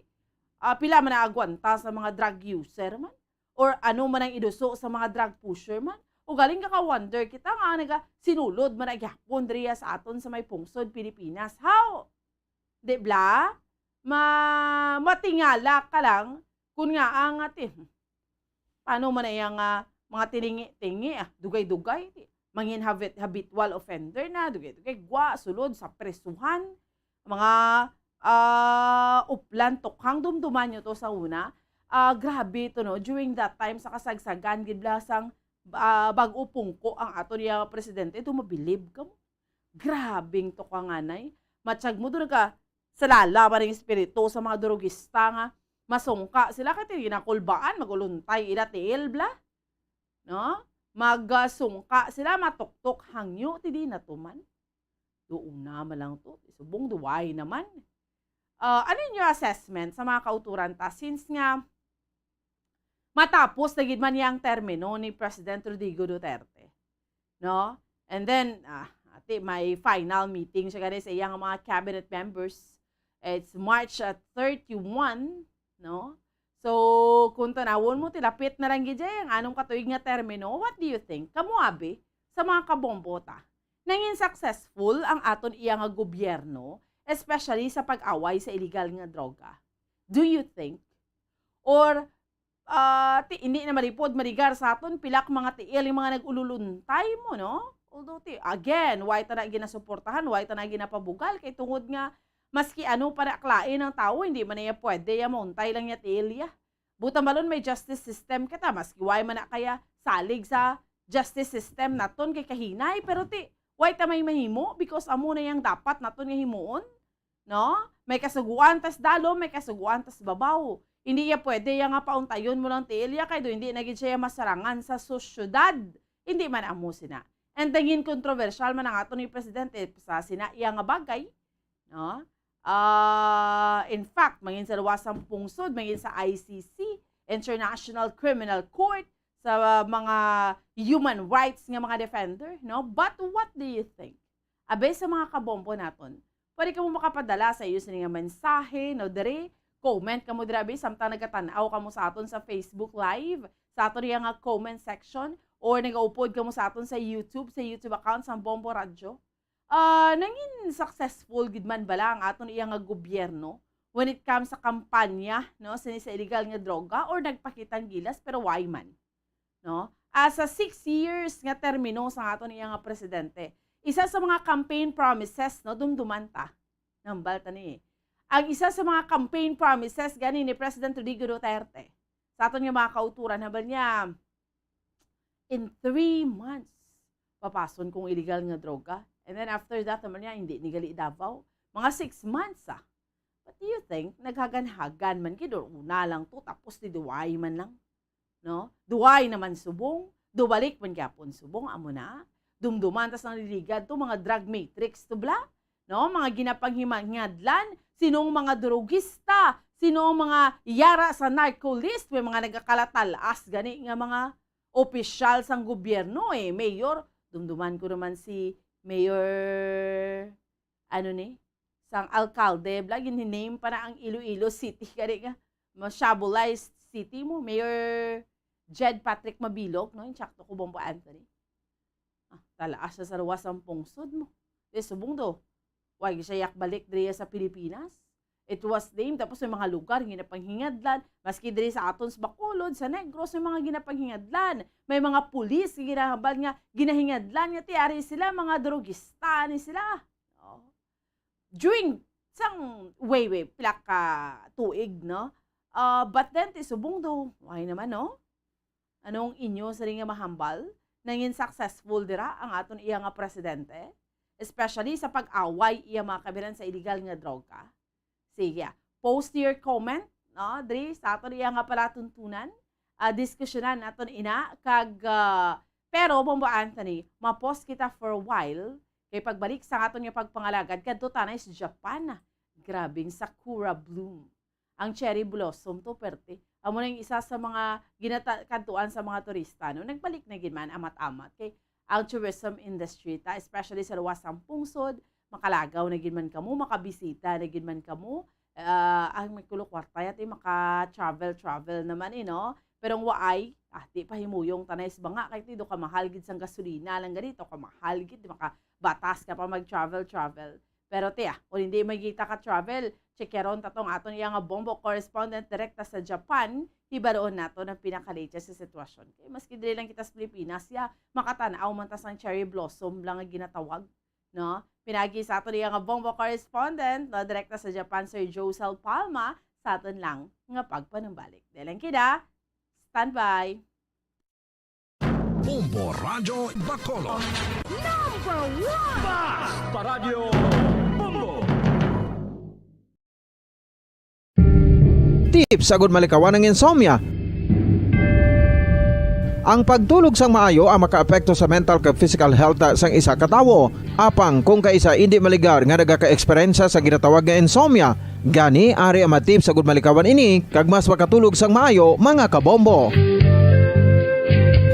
Ah, pila man ang agwanta sa mga drug user man? Or ano man ang iduso sa mga drug pusher man? O galing ka ka-wonder kita nga naga-, sinulod man ang gihapon diriya sa aton sa may pungsod Pilipinas. How? Di bala? Ma-, matingala ka lang kun nga ang ati. Paano man na iya nga mga tilingi-tingi, ah, dugay-dugay, mangin habit-, habitual offender na, dugay-dugay, gwa, sulod sa presuhan, mga, ah, uplan, tukhang, dumduman nyo to sa una. Ah, grabe to, no? During that time, sa kasagsagan, gid bala sang, ah, bag-o pungko ang ato niya presidente, ito mabilib ka mo. Grabing tukanganay. Matsyag mo, doon ka, sa lala pa rin espiritu sa mga durugista nga masungka sila, kay ginakulbaan, maguluntay, ila tiil, bla. No? Magasungka sila, matuktok, hangyo, ti di natuman. Doon na man lang to. Subong duway naman. Ah, ano inyo assessment sa mga kauturan ta? Since nga, matapos na gid man niya ang termino ni President Rodrigo Duterte. No? And then, ah, ati, may final meeting siya gani sa iyang mga cabinet members. It's March, ah, thirty-one, no? So, kung tanawon mo, tilapit na lang gid siya ang anong katuig nga termino. What do you think? Kamo, abi, sa mga kabombo ta, nangin successful ang aton iya nga gobyerno, especially sa pag-away sa illegal nga droga? Do you think? Or, ah, ti, hindi na malipod, maligar sa aton, pila ka mga tiil yung mga nag-ululuntay mo, no? Although, ti, again, why ta na ginasuportahan, why ta na ginapabugal, kay tungod nga, maski ano pa na klain ang tawo, hindi man niya pwede, ya mauntay lang niya tiil ya. Buta malon may justice system kita, maski why man na kaya salig sa justice system naton kay kahinay, pero ti, why ta may mahimo? Because amo na yang dapat naton nga himuon, no? May kasuguan tas dalom, may kasuguan tas babaw. Hindi ya pwede ya nga pauntayon mo lang tiil ya kay do hindi na gid siya masarangan sa sosyedad. Hindi man amo sina. And nangin kontrobersyal man ang ato ni Presidente sa sina iya nga bagay, no? Ah, in fact, mangin sa luwasang pungsod, mangin sa I C C, International Criminal Court, sa mga human rights nga mga defender, no? But what do you think? Abe sa mga kabombo naton, pwede kamo makapadala sa iyo sini nga mensahe, no, diri. Comment kamo diri, abi, samtang nagatan-aw kamo sa aton sa Facebook Live, sa aton iya nga comment section, or nagaupod kamo sa aton sa YouTube, sa YouTube account sang Bombo Radyo. Ah, nangin successful gid man bala ang aton iya nga gobyerno when it comes sa kampanya, no, sini sa illegal nga droga, or nagpakitang gilas, pero why man? No? Ah, sa six years nga termino sa aton iya nga presidente, isa sa mga campaign promises, no, dumduman ta. Nambal ta ni. Ang isa sa mga campaign promises gani ni President Rodrigo Duterte sa aton nga mga kauturan, hambal niya, "In three months, papason kong illegal nga droga. And then after that, naman niya, hindi ni gali Davao." Mga six months, ah. But do you think, naghagan-hagan man gid, or una lang to, tapos ni duway man lang? No? Duway naman subong, dubalik man gyapon subong, amo na. Dumduman tas ang liligad to, mga drug matrix to bla. No? Mga ginapanghimangadlan, sinong mga drugista, sino ang mga yara sa narco list, may mga nagakalatal-as gani nga mga opisyal sang gobyerno, eh, mayor. Dumduman ko naman si Mayor, ano ni? Sang alkalde, bla, gin-name pa na ang Iloilo City, kani nga, ma-Shabolized city mo, Mayor Jed Patrick Mabilog, no? Insakto ko, Bombo Anthony. Ah, talaas siya sa luwas ang pungsod mo. Di, subong do. Why siya yak balik diri sa Pilipinas? It was named, tapos may mga lugar nga ginapanghingadlan, maski diri sa aton sa Bacolod, sa Negros, may mga ginapanghingadlan. May mga pulis nga ginahambal nga ginahingadlan nga ti ari sila, mga drogista ni sila. Oh. During sang way, way, pila ka tuig, no? Ah, but then, ti subong do, why naman, no? Anong inyo sa nga mahambal? Nangin successful dira ang aton iya nga presidente, especially sa pag-away iya mga kabiran sa illegal nga droga. Sige, post your comment, no, diri sa aton iya nga palatuntunan, ah, diskusyonan naton ina, kag, ah, pero, Bombo Anthony, ma-pause kita for a while, kay pagbalik sa aton nga pagpangalagad, kadto tanay sa Japan, grabing sakura bloom. Ang cherry blossom to, perte. Amo na yung isa sa mga ginata-, kantuan sa mga turista, no? Nagbalik na gid man, amat-amat. Kay ang tourism industry ta, especially sa luwas sang pungsod, makalagaw na gid man kamo, makabisita na gid man kamo. Ah, ang may kulo kwarta yati, maka-travel, travel naman, eh, no? Pero ang waay, ah, di pa himuyong tanay sa banga, kay ti do kamahal gid sang gasolina lang ganito, kamahal gid, di makabatas ka pa mag-travel, travel. Pero tiya, kung hindi magita ka travel, checkeron ta tong aton iya nga bombo correspondent direkta sa Japan, hibaroon nato ang pinakalatest sa sitwasyon. Kay maski diri lang kita sa Pilipinas, ya, makatanaw man ta sang cherry blossom lang nga ginatawag, no? Pinagi sa aton iya nga bombo correspondent, no, direkta sa Japan, Sir Josel Palma, sa aton lang nga pagpanumbalik. Dalang kita, standby. Bombo Radyo Bacolod. Number one! Basta Radyo Bombo! Tips agud malikawan ang insomnia. Ang pagtulog sang maayo ang makaapekto sa mental kag physical health sang isa ka tawo. Apang kung kaisa indi maligar nga nagaka-eksperyensya sa ginatawag nga insomnia, gani ari ang mga tips agud malikawan ini kag mas makatulog sang maayo, mga kabombo.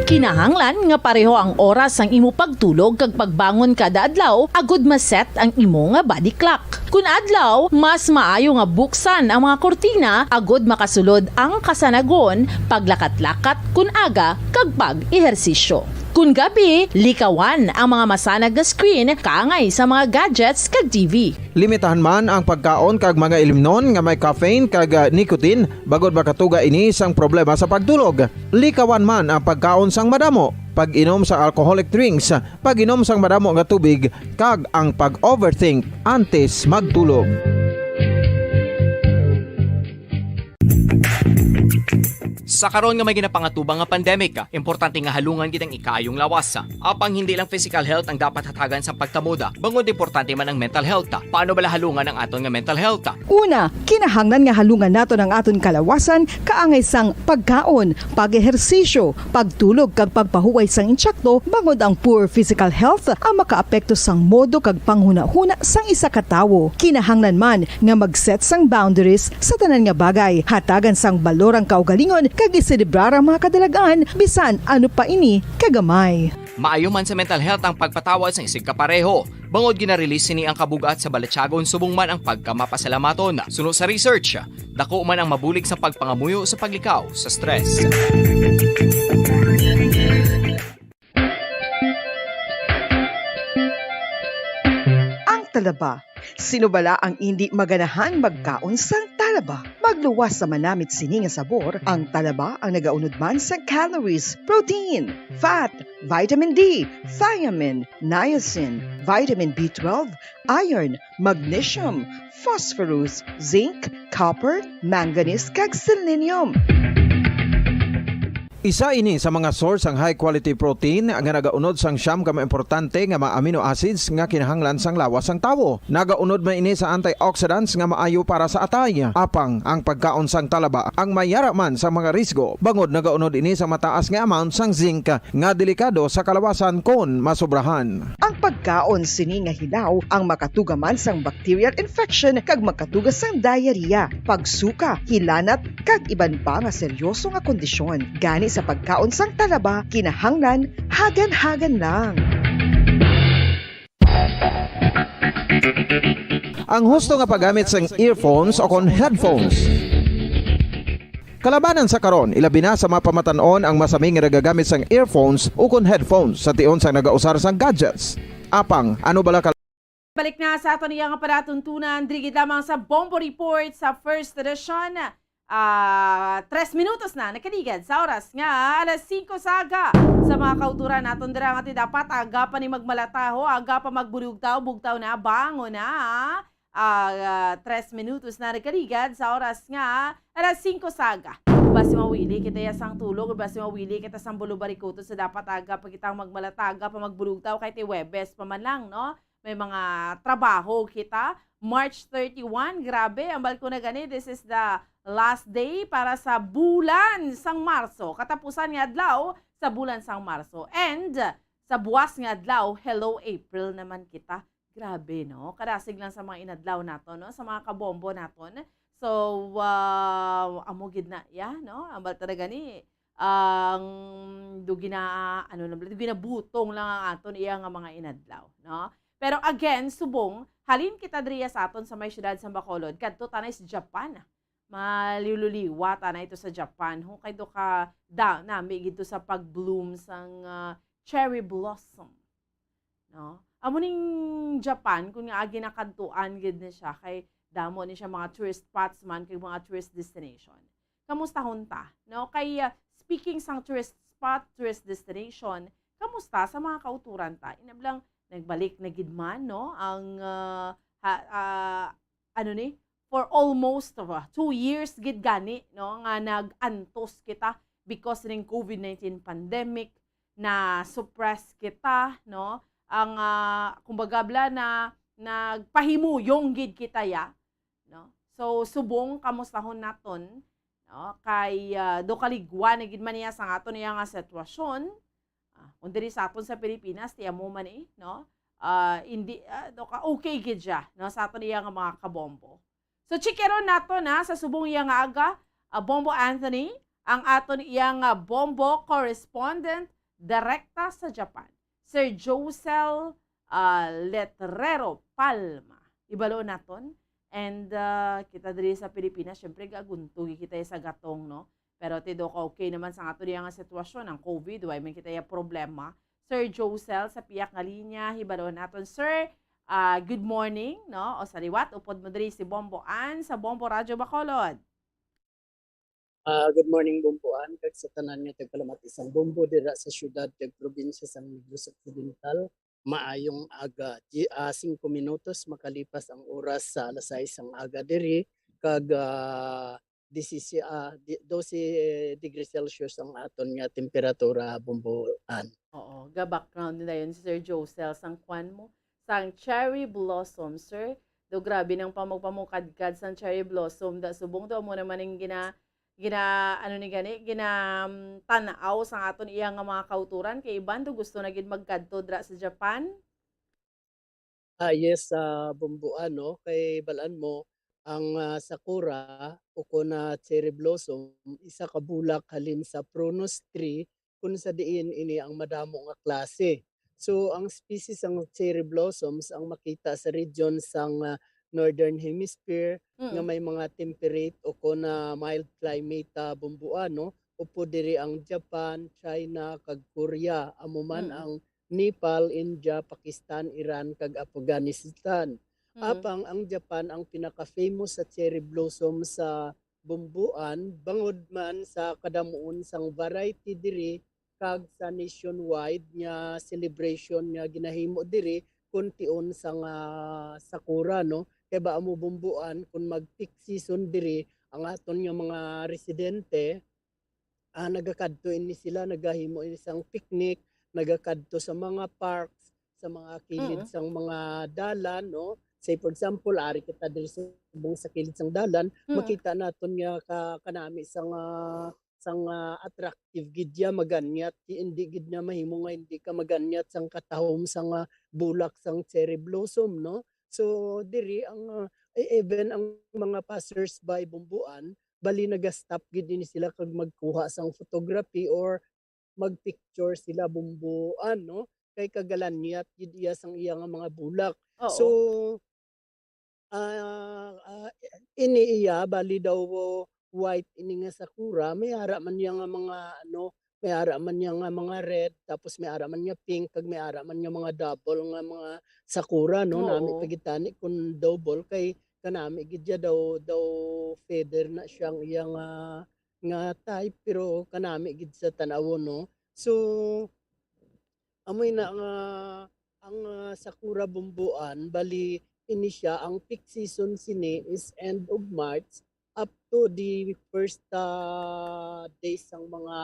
Kinahanglan nga pareho ang oras sang imo pagtulog kag pagbangon kada adlaw agud ma-set ang imo nga body clock. Kun adlaw, mas maayo nga buksan ang mga kurtina agud makasulod ang kasanagon, paglakat-lakat kun aga kag pag-ehersisyo. Kun gabi, likawan ang mga masanag nga screen kaangay sa mga gadgets kag T V. Limitahan man ang pagkaon kag mga ilimnon nga may caffeine kag ah, nicotine bangod makatuga ini sang problema sa pagtulog. Likawan man ang pagkaon sang madamo, pag-inom sang alcoholic drinks, pag-inom sang madamo nga tubig, kag ang pag-overthink antes magtulog. Sa karon nga may ginapangatubang nga pandemic, importante nga halungan gid ang ikaayong lawas. Apang hindi lang physical health ang dapat hatagan sa pagtamod, bangod importante man ang mental health. Paano bala halungan ang aton nga mental health? Una, kinahanglan nga halungan naton ang aton kalawasan kaangay sang pagkaon, pag-ehersisyo, pagtulog kag pagpahuway sang intsakto, bangod ang poor physical health ang makaapekto sang modo kag panghunahuna sang isa ka tawo. Kinahanglan man nga mag-set sang boundaries sa tanan nga bagay, hatagan sang balor ang kaugalingon kag iselebrar ang mga kadalag-an bisan ano pa ini kagamay. Maayo man sa mental health ang pagpatawad sang isigkapareho, bangod gina-release sini ang kabug-at sa balatyagon subong man ang pagkamapasalamaton. Suno sa research, dako man ang mabulig sa pagpangamuyo sa paglikaw sa stress. Ang talaba. Sino bala ang indi maganahan magkaon sang talaba? Magluwas sa manamit sini nga sabor, ang talaba ang nagaunod man sang calories, protein, fat, vitamin D, thiamine, niacin, vitamin B twelve, iron, magnesium, phosphorus, zinc, copper, manganese, kag selenium. Isa ini sa mga source sang high quality protein nga nagaunod sang siyam ka mga importante nga mga amino acids nga kinahanglan sang lawas sang tawo. Nagaunod man ini sa antioxidants nga maayo para sa atay. Apang ang pagkaon sang talaba ang may yara man sa mga risgo, bangod nagaunod ini sa mataas nga amount sang zinc nga delikado sa kalawasan kon masobrahan. Ang pagkaon sini nga hilaw ang makatuga man sang bacterial infection kag makatuga sang diarrhea, pagsuka, hilanat, kag iban pa nga seryoso nga kondisyon. Gani sa pagkaon sang talaba, kinahanglan hagan-hagan lang. Ang husto nga paggamit sang earphones o kon headphones. Kalabanan sa karon, ilabi na sa mga pamatan-on ang masami nga nagagamit sang earphones ukon headphones sa tion sang nagausar sang gadgets. Apang, ano bala ka Balik na sa aton iya nga palatuntunan, diri gid lamang sa Bombo Report sa First Edition. Ah, tres minutos na nakaligad sa oras nga alas singko sa aga. Sa mga kauturan naton dira nga ti dapat aga pa ni magmalataho, aga pa magbulugtaw, bugtaw na, bangon na. Ah, ah, tres minutos na nagkaligad sa oras nga alas singko sa aga. Basi mawili kita ya sang tulog, basi mawili kita sang bulubarikuto sa dapat aga pa kitang magmalataga pa magbulugtaw kay ti Webes pa man lang, no? May mga trabaho kita. March thirty-one, grabe, ang balko na gani, this is the last day para sa bulan sang Marso. Katapusan nga adlaw sa bulan sang Marso. And sa buwas nga adlaw, hello April naman kita. Grabe, no? Kadasig lang sa mga inadlaw naton, no? Sa mga kabombo naton. So, ah, amo gid na, ya, no? Ang bal talaga ni, ang do gina-, ano na, do ginabutong lang ang aton iya nga mga inadlaw, no? Pero again, subong, halin kita diriya sa aton sa may siyudad sa Bacolod, kadto tanay sa Japan. Maliwliwa tanay to sa Japan. Hukay do ka da, nami gid to sa pag-bloom sang, ah, cherry blossom. No? Amo ning Japan, kung nga ginakadtuan gid ni siya, kay damo ni siya mga tourist spots man, kay mga tourist destination. Kamustahon ta, no? Kay, ah, speaking sang tourist spot, tourist destination, kamusta sa mga kauturan ta? Inablang, nagbalik na gid man, no? Ang, ah, ha, ah, ano ni? For almost, uh, two years gid gani, no? Nga nag-antos kita because ning COVID nineteen pandemic, na-suppress kita, no? Ang, ah, kumbaga, bala na, nagpahimuyong gid kita, ya, no? So, subong kamustahon naton, no? Kay, ah, do kaligwa na gid man niya sa aton iya nga sitwasyon. Ah, kung diri sa aton sa Pilipinas, ti amo man, eh, no? Ah, hindi, ah, do ka, okay gid siya, no? Sa aton iya nga mga kabombo. So, chikeron nato na sa subong iya nga aga, ah, Bombo Anthony, ang aton iya nga Bombo correspondent direkta sa Japan, Sir Josel, ah, Letrero Palma. Ibalo naton. And, ah, kita diri sa Pilipinas, syempre, gaguntugi kita sa gatong, no? Pero ti do ka okay naman sa ato diya nga sitwasyon, ang COVID, why man kita ya problema. Sir Josel sa piyak nga linya, hibalo naton. Sir, ah, good morning, no? O sa liwat, upod mo diri si Bombo Ann sa Bombo Radyo Bacolod. Ah, good morning, Bombo Ann, kag sa tanan nga tagpalamati sang Bombo dira sa siyudad kag probinsya sang Negros Occidental. Maayong aga. Di, ah, singko minutos makalipas ang oras sa alas sais sang aga diri, kag, ah, disisi-, ah, di-, dose degrees Celsius ang aton nga temperatura, Bombo Ann. Oo, ga-background na yun si Sir Josel. Sang kwan mo, sang cherry blossom, sir. Do grabe nang pamagpamukadkad sang cherry blossom. Da subong do mo naman ang gina-, gina-, ano ni gani, gina, mm, tan-aw sang aton iya nga mga kauturan. Kay iban do gusto na gid magkadto dra sa Japan. Ah, yes, sa Bombo Ann, no? Kay balaan mo, ang, ah, sakura o kon, ah, cherry blossom, isa ka bulak halin sa prunus tree, kung sa diin ini ang madamo nga klase. So, ang species sang cherry blossoms ang makita sa region sang, ah, Northern Hemisphere nga Mm. may mga temperate o kon, ah, mild climate, ah, Bombo Ann, no? Upod diri ang Japan, China, kag Korea. Amo man Mm. ang Nepal, India, Pakistan, Iran, kag Afghanistan. Mm. Apang ang Japan ang pinaka-famous sa cherry blossom sa Bombo Ann, bangod man sa kadamuon sang variety diri kag sa nationwide nga celebration nga ginahimo diri kon tion sang, ah, sakura, no? Kay ba amo, Bombo Ann, kon mag-peak season diri, ang aton nga mga residente, ah, nagakadto ini sila, nagahimo ini sang picnic, nagakadto sa mga parks, sa mga kilid Mm. sang mga dalan, no? Say, for example, ari kita diri sa, sa kilid sang dalan, Mm. makita naton nga ka-, kanami sang, ah, sang, ah, attractive gid ya, maganyat, di, hindi gid na mahimo nga hindi ka maganyat sang katahom sang, ah, bulak sang cherry blossom, no? So, diri ang, ah, e-, even ang mga passers-by, Bombo Ann, bali naga-stop gid ini sila kag magkuha sang photography or magpicture sila, Bombo Ann, no? Kay kagalanyat gid iya sang iya nga mga bulak. Oo. So, ah, ah, ini iya, bali daw white ini nga sakura, may ara man niya nga mga, ano, may ara man niya nga mga red, tapos may ara man niya pink, kag may ara man niya mga double nga mga sakura, no? Nami Oo. pa gid tani kun double, kay kanami gid ya daw, daw feather na siya ang iya nga, nga type, pero kanami gid sa tan-awon, no? So, amoy na nga ang, ah, sakura, Bombo Ann, bali, ini siya, ang peak season sini is end of March up to the first, ah, days sang mga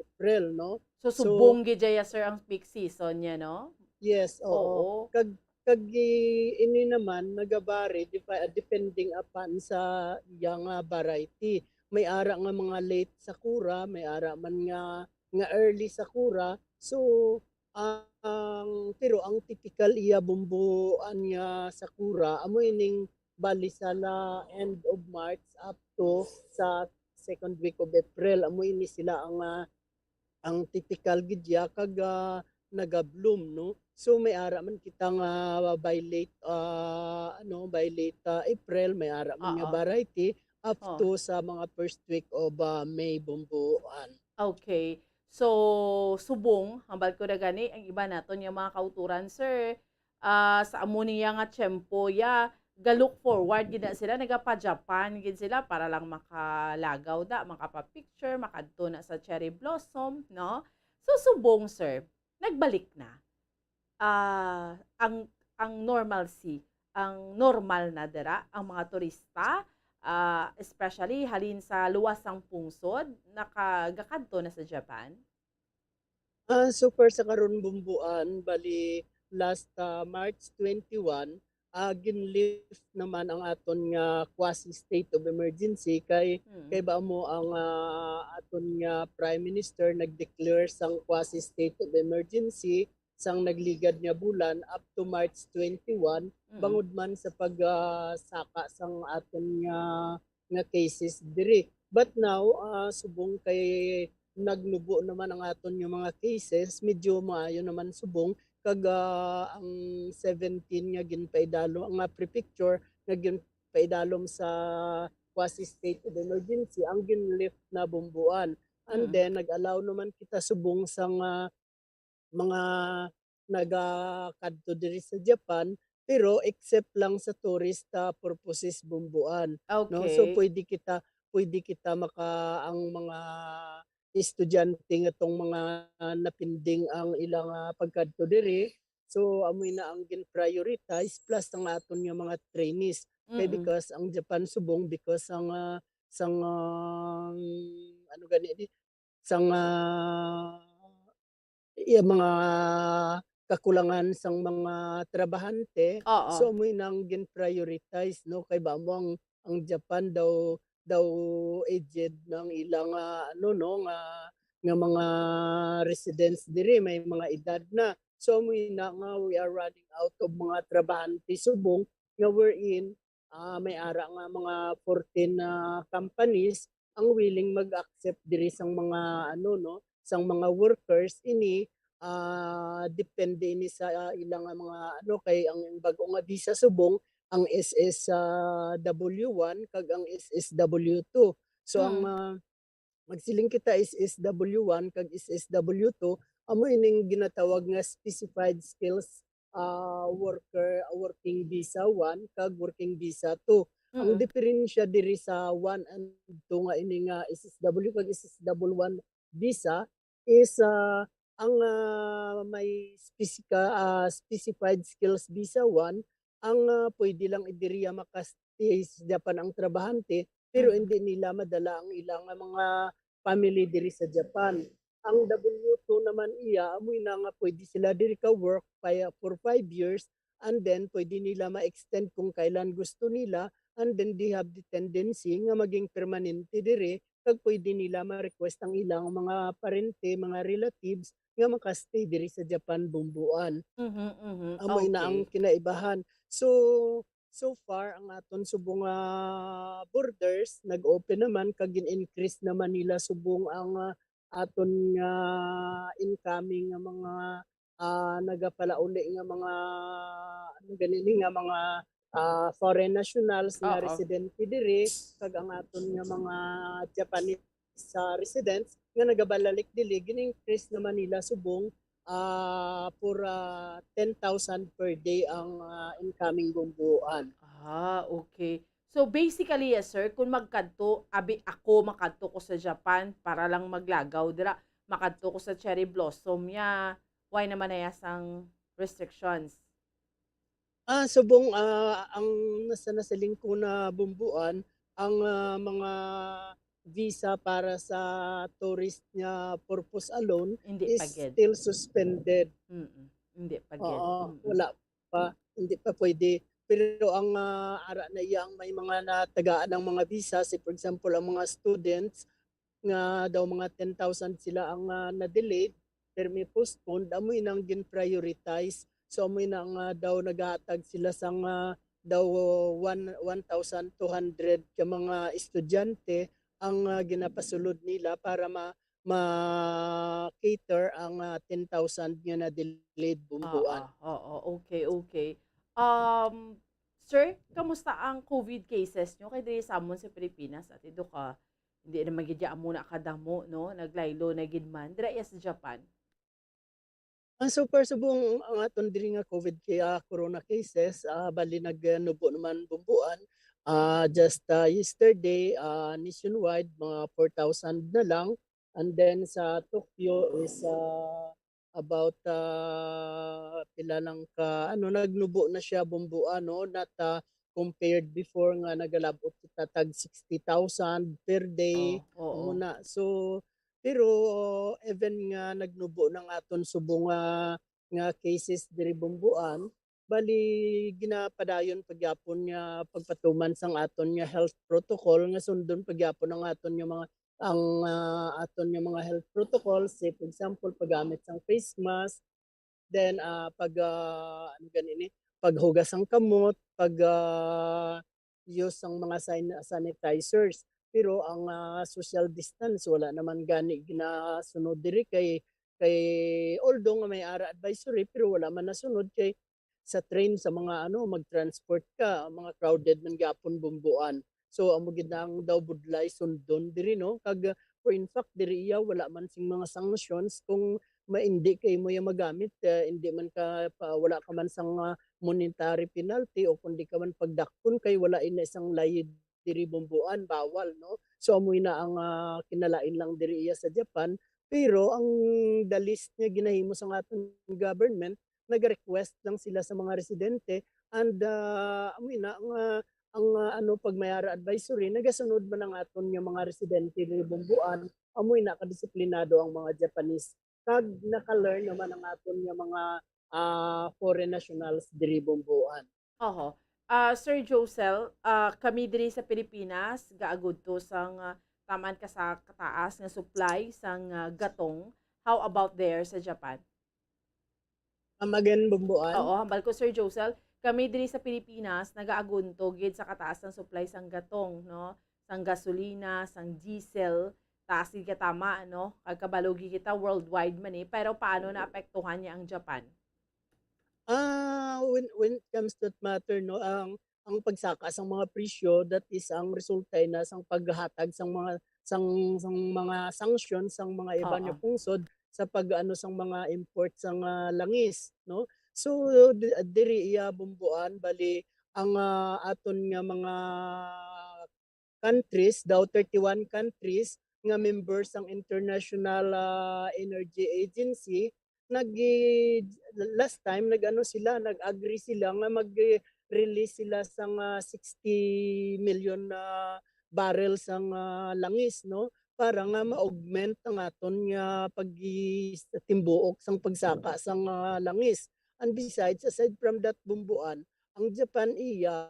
April, no? So, So, subong gid ya, sir, ang peak season niya, no? Yes, oo. Oo. Kag, kag i-, ini naman nagabari depa-, depending upon sa iya nga variety. May ara nga mga late sakura, may ara man nga, nga early sakura. So, ang, pero ang typical iya, Bombo Ann, nga sakura, amo ining bali sa la end of March up to sa second week of April. Amo ini sila ang, ah, ang typical gid ya kag, ah, naga-bloom, no? So, may ara man kita nga violet, ah, ano, violet, ah, April, may ara man nga Oo. variety up Oh. to sa mga first week of, ah, May, Bombo Ann. Okay. So, subong, hambal ko na gani, ang iba naton nga mga kauturan, sir, ah, sa amo niya nga tiyempo, ya, ga-look forward gid na sila, nagapa-Japan gid sila para lang makalagaw da, makapa-picture, makadto na sa cherry blossom, no? So, subong, sir, nagbalik na, ah, ang, ang normalcy, ang normal na dira, ang mga turista, ah, especially halin sa luwas sang pungsod, nakagakadto na sa Japan? Ah, so far sa karon, Bumbuan, bali last, ah, March twenty-one, ah, gin-lift naman ang aton nga quasi state of emergency kay, Mm. kay ba mo ang, ah, aton nga Prime Minister nag-declare sang quasi state of emergency sang nagligad nga bulan up to March twenty-one, Mm. bangod man sa pag, ah, saka sang aton nga, nga cases diri. But now, ah, subong kay nagnubo naman ang aton nga mga cases, medyo maayo naman subong kag, ah, ang seventeen nga ginpaidalom, ang, ah, prefecture nga ginpaidalom sa quasi state of emergency ang gin-lift na, Bumbuan. And Mm. then nag-allow naman kita subong sang, ah, mga nagakadto diri sa Japan, pero except lang sa tourist, ah, purposes, Bumbuan, no? So, Okay. pwede kita, pwede kita maka-, ang mga estudyante nga tong mga napending ang ilang, ah, pagkadto diri. So, amoy na ang gin-prioritize plus ang aton nga mga trainees. Kay Mm. because ang Japan subong, because ang, ah, sang, ah, ano gani di, sang, ah, iya mga kakulangan sang mga trabahante. Oo. So, amoy nang gin-prioritize, no? Kay ba mo ang, ang Japan daw, daw aged na ang ilang, ah, ano, no, nga, nga mga residents diri, may mga edad na. So, amoy na nga we are running out of mga trabahante subong nga wherein, ah, may ara nga mga fourteen na companies ang willing mag-accept diri sang mga, ano, no, sang mga workers ini, ah, depende ini sa, ah, ilang nga mga, ano, kay ang bag-o nga visa subong ang S S W one kag ang S S W two. So, ang, Mm. ah, magsiling kita S S W one kag S S W two, amo ining ginatawag nga specified skills, ah, worker, working visa one kag working visa two. Ang Mm. diferensya diri sa one and two nga ini nga S S W kag S S W one visa is, ah, ang, ah, may spesika-, ah, specified skills visa one, ang, ah, pwede lang diri maka-stay sa Japan ang trabahante, pero Mm. hindi nila madala ang ilang mga family diri sa Japan. Ang W two naman iya, amoy na nga pwede sila diri ka work pa, for five years, and then pwede nila ma-extend kung kailan gusto nila, and then they have the tendency nga maging permanente diri, kag pwede nila ma-request ang ilang mga parente, mga relatives nga makastay diri sa Japan, Bumbuan. Mhm, mhm. Amo ina ang Okay. kinaibahan. So, so far, ang aton subong nga borders nag-open naman, kag gin-increase naman nila subong ang, ah, aton nga incoming nga mga, ah, nagapalauli nga mga, ano gani ni, nga mga, ah, foreign nationals nga Oo. residente diri, kag ang aton nga mga Japanese sa residents nga nagabalalik dili, gin-increase naman nila subong, ah, for, ah, ten thousand per day ang, ah, incoming, Bumbuan. Ah, okay. So, basically, yes, sir, kung magkadto, abi ako, makadto ko sa Japan para lang maglagaw dira, makadto ko sa cherry blossom niya, why naman na sang restrictions? Ah, subong, ah, ang nasa, nasa lingkod na, Bumbuan, ang, ah, mga visa para sa tourist nga purpose alone Hindi is pa gid. still suspended. Mm-mm. Hindi pa gid. Oo, Mm-mm. wala pa. Hindi pa pwede. Pero ang, ah, ara na iya ang may mga natagaan ng mga visa, say for example, ang mga students, nga daw mga ten thousand sila ang, ah, na-delayed, permi postponed, amoy nang gin-prioritize. So, amoy na nga daw naghatag sila sang, ah, daw one, one thousand two hundred ka mga estudyante ang, ah, ginapasulod nila para ma-, ma-cater ang, ah, ten thousand nga na-delayed, Bumbuan. Oo, oo. Okay, okay. Um, sir, kamusta ang covid cases nyo? Kay diri sa amon sa Pilipinas, ati do ka, hindi naman gid ya amo na kadamo, no? Naglaylo na gid man. Dira iya sa Japan? Ang so far subong ang aton diri nga COVID kay, ah, corona cases, ah, bali nagnubo naman bumbuan, ah, just, ah, yesterday, ah, nationwide mga four thousand na lang, and then sa Tokyo is, ah, about, ah, pila lang ka ano, nagnubo na siya bumbuan, no, not, ah, compared before nga nagalab-ot kita tag sixty thousand per day, Oh, oo. Amo na. So, pero even nga nagnubo ng aton subong nga nga cases diri bumbuan, bali ginapadayon pagyapon nga pagpatuman sang aton nga health protocol nga sundon pagyapon ang aton nga mga ang, ah, aton nga mga health protocol, say for example, paggamit sang face mask, then, ah, pag, ah, ano gani ni, paghugas sang kamot, pag, ah, use sang mga san-, sanitizers. Pero ang, ah, social distance wala naman gani ginasunod diri kay kay although nga may ara advisory pero wala man nasunod kay sa train, sa mga ano, mag-transport ka, mga crowded man gyapon bumbuan. So, amo gid na ang daw budlay sundon diri, no? Kag, uh, for in fact, diri iya wala man sing mga sanctions kung ma-, hindi kay mo iya magamit, uh, hindi man ka pa, wala ka man sang, uh, monetary penalty o kundi ka man pagdakpon kay wala ina isang layid diri bumbuan, bawal, no? So, amoy na ang, ah, kinalain lang diri iya sa Japan. Pero ang the least nga ginahimo sang aton government, nag-request lang sila sa mga residente and, ah, amoy na nga ang, ah, ano, pag may ara advisory, nagasunod man ang aton nga mga residente diri bumbuan, amoy na kadisiplinado ang mga Japanese. Kag naka-learn naman ang aton nga mga, ah, foreign nationals diri bumbuan. Oho. Ah, Sir Josel, ah, kami diri sa Pilipinas gaagudto sang, ah, taman ka sa kataas nga supply sang, ah, gatong. How about there sa Japan? Come again, Bumbuan? Oo, hambal ko, Sir Josel, kami diri sa Pilipinas nagaagunto gid sa kataas sang supply sang gatong, no? Sang gasolina, sang diesel, taas gid katama, no? Kag kabalo gid kita worldwide man eh. Pero paano naapektuhan niya ang Japan? Ah, when, when it comes to that matter, no, ang, ang pagsaka sang mga presyo, that is ang resulta na sang paghatag sang mga, sang, sang mga sanction sang mga iban nga Oo. pungsod sa pag-ano sang mga import sang, ah, langis, no? So, di-, diri iya bumbuan, bali ang, ah, aton nga mga countries, daw thirty-one countries nga member sang International, ah, Energy Agency, nag-, last time nag-ano sila, nag-agree sila nga mag-release sila sang, ah, sixty million na barrel sang, ah, langis, no, para nga ma-augment ang aton nga pagtimbuok sang pagsaka sang, ah, langis. And besides, aside from that, Bumbuan, ang Japan iya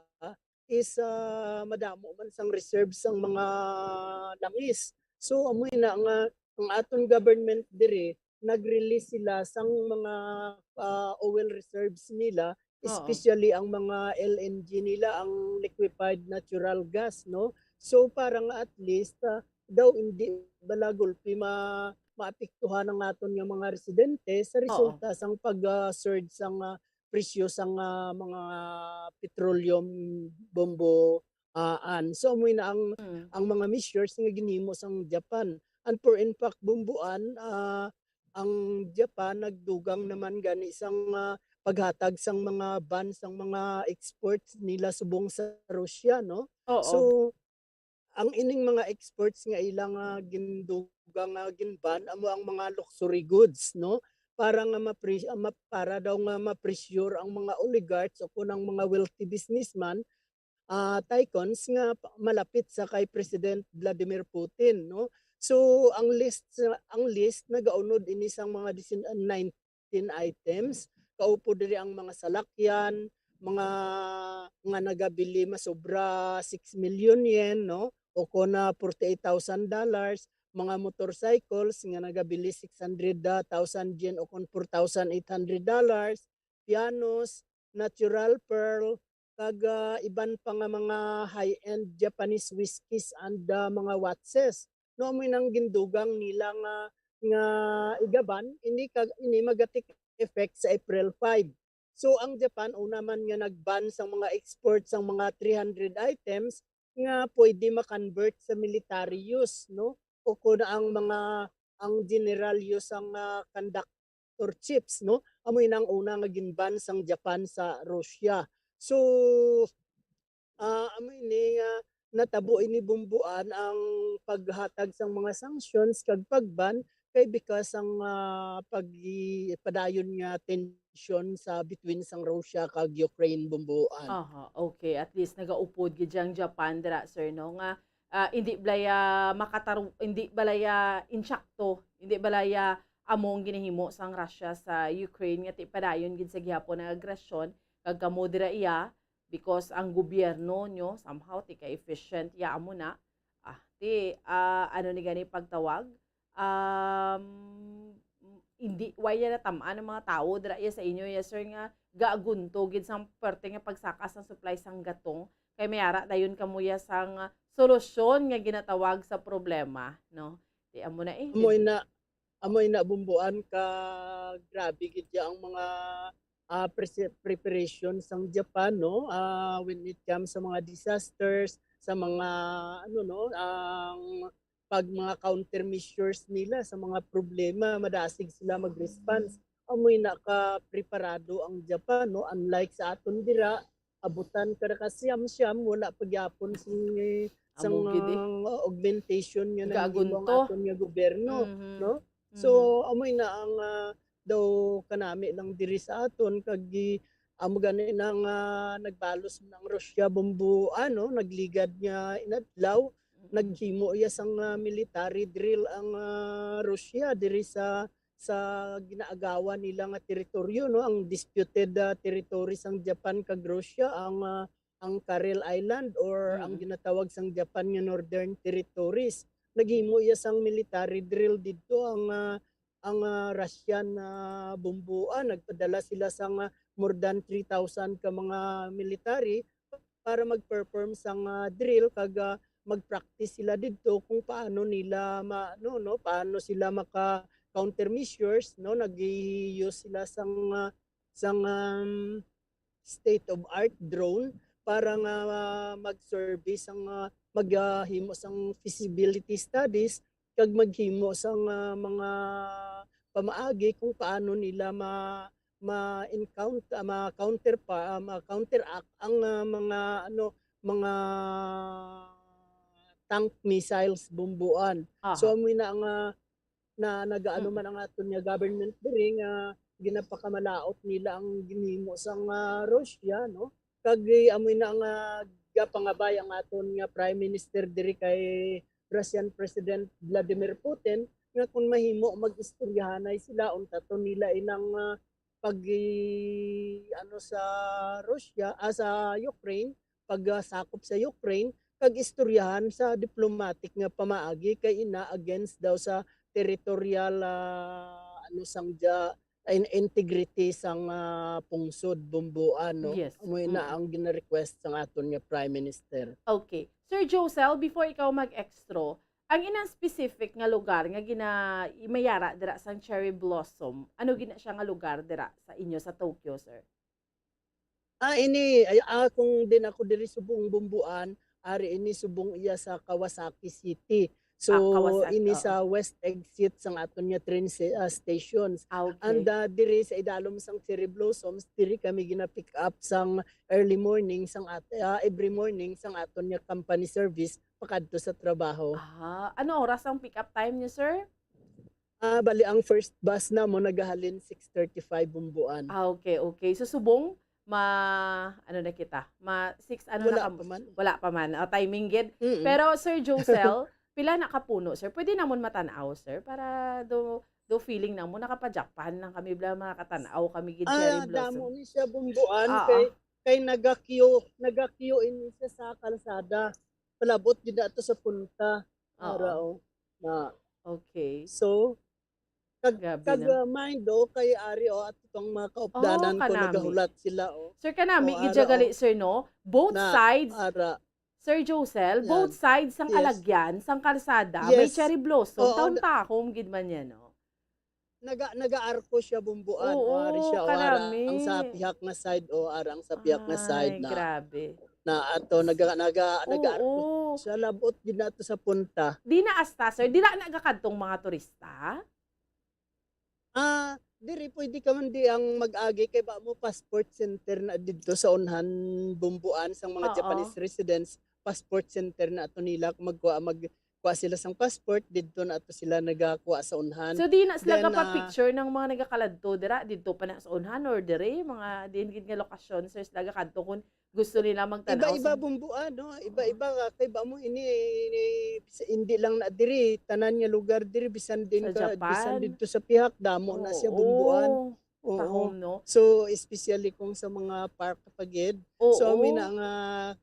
is, ah, madamo man sang reserve sang mga langis. So, amo na nga ang aton government diri, nag-release sila sang mga, ah, oil reserves nila, Oo. especially ang mga L N G nila, ang liquefied natural gas, no? So, para nga at least, ah, daw hindi bala gulpi ma-, maapektuhan ang aton nga mga residente sa Oo. resulta sang pag, ah, surge sang, ah, presyo sang, ah, mga petroleum bombo, ah, an. So, amoy na ang, Mm. ang mga measures nga ginhimo sang Japan. And for in fact, Bumbuan, ah, ang Japan nagdugang naman gani sang, ah, paghatag sang mga ban sang mga exports nila subong sa Russia, no? Oo. So, ang ining mga exports nga ila nga gindugang nga gin-ban amo ang mga luxury goods, no? Para nga mapre-, ah, ma-, para daw nga ma-pressure ang mga oligarchs o kun ang mga wealthy businessman, ah, tycoons nga pa-, malapit sa kay President Vladimir Putin, no? So, ang list sa, ang list nagaunod ini sang mga disin-, ah, nineteen items. Kaupo diri ang mga salakyan, mga, nga nagabili masobra six million yen, no? O kon, ah, forty-eight thousand dollars, mga motorcycles nga nagabili six hundred thousand yen o kon four thousand eight hundred dollars, pianos, natural pearl, kag, ah, iban pa nga mga high-end Japanese whiskeys and, ah, mga watches. No, amoy nang gindugang nila nga, nga igaban, ini kag, ini maga-take effect sa April five. So, ang Japan, una man nga nag-ban sang mga export sang mga three hundred items nga pwede ma-convert sa military use, no? O kun ang mga, ang general use sang, ah, conduct-, semiconductor chips, no? Amo ina ang una nga gin-ban sang Japan sa Russia. So, ah, amo ini nga natabo ini, Bumbuan, ang paghatag sang mga sanctions kag pag-ban kay because ang, ah, pagi-, padayon nga tensyon sa between sang Russia kag Ukraine, Bumbuan. Aha, okay. At least nagaupod gid ang Japan dira, sir, no, nga, ah, hindi bala ya makataru-, hindi bala ya insakto, hindi bala ya amo ang ginahimo sang Russia sa Ukraine nga ti padayon gid sa gihapon nga agresyon, kag kamo dira iya, because ang gobyerno nyo somehow ti ka-efficient ya amo na. Ah, ti, ah, ano ni gani pagtawag? Um, hindi, wala ya natam-an ang mga tawo dira ya sa inyo ya, sir, nga gaagunto gid sang parte nga pagsaka sang supply sang gatong, kay may ara dayon kamo ya sang, ah, solusyon nga ginatawag sa problema, no? Ti amo na, eh, Amo gid. Ina, amo ina, Bumbuan, ka grabe gid ya ang mga, ah, prese-, preparation sang Japan, no? Ah, when it comes sa mga disasters, sa mga, ano, no, ang pag mga countermeasures nila sa mga problema, madasig sila mag-response. Amo ina ka preparado ang Japan, no? Unlike sa aton dira, abutan ka na ka siyam-siyam, wala pa gyapon sing, eh, sang, Amo gid, eh. Ah, augmentation nga nahimo ang Gaagunto. Aton nga gobyerno, Mhm. no? So, Mhm. Amo ina ang, ah, daw kanami lang diri sa aton, kag gi-, amo gani na nga nagbalos man ang Russia, Bumbuan, no? Nagligad nga inadlaw, Mhm. Naghimo iya sang, ah, military drill ang, ah, Russia diri sa, sa ginaagawan nila nga teritoryo, no? Ang disputed, ah, territory sang Japan kag Russia, ang, ah, ang Kuril Island or ang Mm. ginatawag sang Japan nga Northern Territories. Naghimo iya sang military drill didto ang, ah, ang, ah, Russian, ah, Bumbuan. Nagpadala sila sang, ah, more than three thousand ka mga military para mag-perform sang, ah, drill kag, ah, mag-practice sila didto kung paano nila ma-, ano, no, paano sila maka-countermeasures, no? Nag-i-use sila sang, ah, sang, um, state-of-art drone para nga, ah, mag-survey sang, ah, mag, ah, himo sang feasibility studies kag maghimo sang, ah, mga pamaagi kung paano nila ma-, ma-encounter, ma-counter pa, ah, ma-counteract ang, ah, mga, ano, mga tank missiles, Bumbuan. So, Aha. Amo na nga na nagaano Mm. man ang aton nga government diri nga ginapakamalaot nila ang ginhimo sang, ah, Russia, no? Kag, eh, amo na nga gapangabay ang aton nga Prime Minister diri kay Russian President Vladimir Putin nga kung mahimo, mag-istoryahanay sila, unta to nila inang, ah, pag-, ano, sa Russia, ah, sa Ukraine, pag, ah, sakop sa Ukraine, kag istoryahan sa diplomatic nga pamaagi kay ina against daw sa territorial, ah, ano, sang ja-, in-, integrity sang, ah, pungsod, Bumbuan, no? Yes. Amo ina Mm. ang gina-request sang aton nga Prime Minister. Okay. Sir Josel, before ikaw mag-extro, ang inang specific nga lugar nga gina-, may ara dira sang cherry blossom, ano gina siya nga lugar dira sa inyo sa Tokyo, sir? Ah, ini, ay, ah, kung din ako diri subong Bumbuan, ari ini subong iya sa Kawasaki City. Ah, So, Kawasaki, ini oo. Sa west exit sang aton nga train si-, ah, stations. Ah, okay. And, ah, diri sa idalom sang cherry blossoms, diri kami gina-pick up sang early morning sang at-, ah, every morning sang aton nga company service pakadto sa trabaho. Ah, ano oras ang pick up time niyo, sir? Ah, bali, ang first bus namo nagahalin six thirty-five Bumbuan. Ah, okay, okay. So, subong, ma-, ano na kita? Ma-, six, ano na Wala kam-, pa man. Wala pa man. Ah, timing gid. Mm-mm. Pero, Sir Josel, pila na ka puno, sir? Pwede namon matan-aw, sir? Para do, do feeling namo, nakapa-Japan lang kami, bla, makatan-aw kami gid, Ah, cherry blossom. Damo ni siya, Bumbuan, Ah, kay, ah. Kay nagakyo, nagakyo ini siya sa kalsada. Palabot gid na to sa punta. Oo. Ara, oh. Na. Okay. So, kag, Grabe, kag, no? Ah, mind, oh, kay ari, oh, at itong mga Oo, kaupdanan ko, kanami. Nagahulat sila, oh. Sir, kanami, Oh, gid siya ara, gali, oh. Sir, no? Both Na, sides, ara. Sir Josel, Yan. Both sides sang Yes. Alagyan, sang kalsada, may Yes. Cherry blossom, Oo, taon na- tahom gid man yan, no? Naga-, nagaarko siya, Bumbuan. Oo, O, ari siya, o, ara, kanami. Ang sa pihak nga side, o, ara, ang sa pihak nga side Ay, na, grabe. Na ato, naga-, naga-, Oo. Nagaarko siya, labot gid na to sa punta. Di na asta, sir, di na nagakadtong mga turista? Ah, diri pwede ka man di ang mag-agi kay ba mo passport center na didto sa unhan, Bumbuan, sang mga Oo. Japanese residents, passport center na ato nila kung magkuha, magkuha sila sang passport, didto na ato sila nagakuha sa unhan. So, di na sila Then, ah, gapa-picture ng mga nagakaladto dira, didto pa na sa unhan or diri, mga diin gid nga lokasyon, sir, sila gakadto kung gusto nila magtan-aw Iba-iba sa Bumbuan, no? Iba-iba nga. Kay ba mo ini, ini, hindi lang na diri, tanan nga lugar diri, bisan din Sa ka, bisan Japan. didto sa pihak, damo na siya Bumbuan. Oo. Oo. Tahom, no? So, especially kung sa mga park pa gid. So, Oo. amin na nga,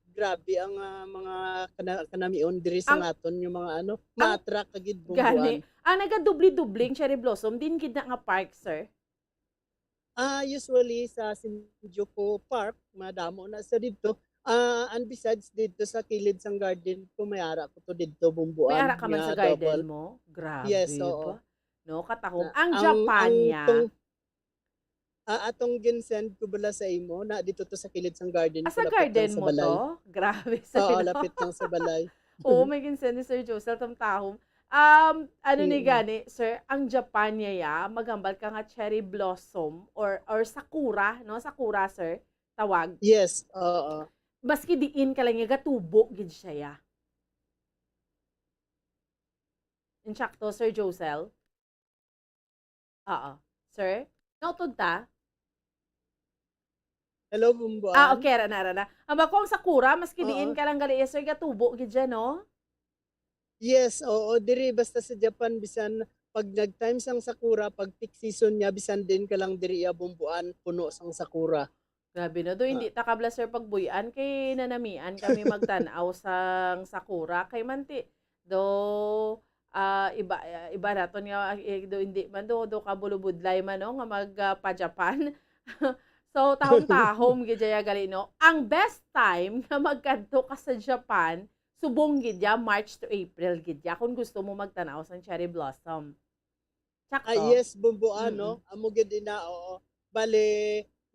grabe ang, ah, mga kana-, kanamion diri sa Ang, naton, yung mga ano, Ang, ma-attract ka gid, gani. Bumbuan. Ah, nagadubli-dubling cherry blossom, din gid na nga park, sir? Ah, usually sa Shinjuku Park, madamo na sa didto. Ah, and besides didto sa kilid sang garden ko, may ara ko to didto, Bumbuan, May ara ka man nga sa garden double. mo? Grabe Yes, oo. pa. No, katahom. Na, Ang ang, Japan ang niya. tong, ah, atong ginsend ko bala sa imo, na dito to sa kilid sang garden Ah, ko, sa lapit lang garden sa mo balay. to? Grabe, sir, Oo, no? lapit lang sa balay. Oo, may ginsend ni Sir Josel, tamtahom. Um, ano ni Mm. gani, sir, ang Japan niya, ya, maghambal ka nga cherry blossom or, or sakura, no? Sakura, sir, tawag. Yes, oo. Maski diin ka lang niya, gatubo gid siya, ya. Insakto, Sir Josel? Oo. Sir? Nautod ta? Hello, Bumbuan. Ah, okay, ara na, ara na. Ang ba kung sakura, maski diin Oo. ka lang gali, eh, sir, gatubo gid siya, no? Yes, oo, diri basta sa Japan, bisan pag nag-time sang sakura, pag peak season niya, bisan din ka lang diri iya, Bumbuan, puno sang sakura. Grabe, no? Do, Ah. hindi ta kabla, sir, pagbuy-an kay nanamian kami magtan-aw sang sakura. Kay man ti, do, ah, iba, ah, iba naton nga, ah, eh, do, hindi man, do, do kabulubudlay man, no, nga mag, ah, pa Japan. So, tahom-tahom gid ya gali, no? Ang best time nga magkadto ka sa Japan, subong gid ya, March to April gid ya, kung gusto mo magtan-aw sang cherry blossom. Ah, Sakto? yes, Bumbuan, no? Mm. Amo gid ina, oo. Bale,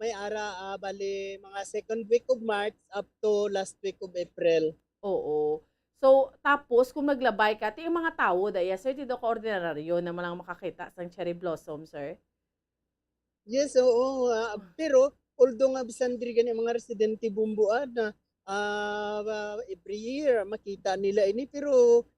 may ara, ah, bale, mga second week of March up to last week of April. Oo. So, tapos, kung maglabay ka, ti, yung mga tao, daya, sir, ti daw ka ordinaryo na malang makakita sang cherry blossom, sir? Yes, oo, ah, Ah. pero although nga bisan diri gani ang mga residente Bumbuan na, ah, ah, every year makita nila ini, pero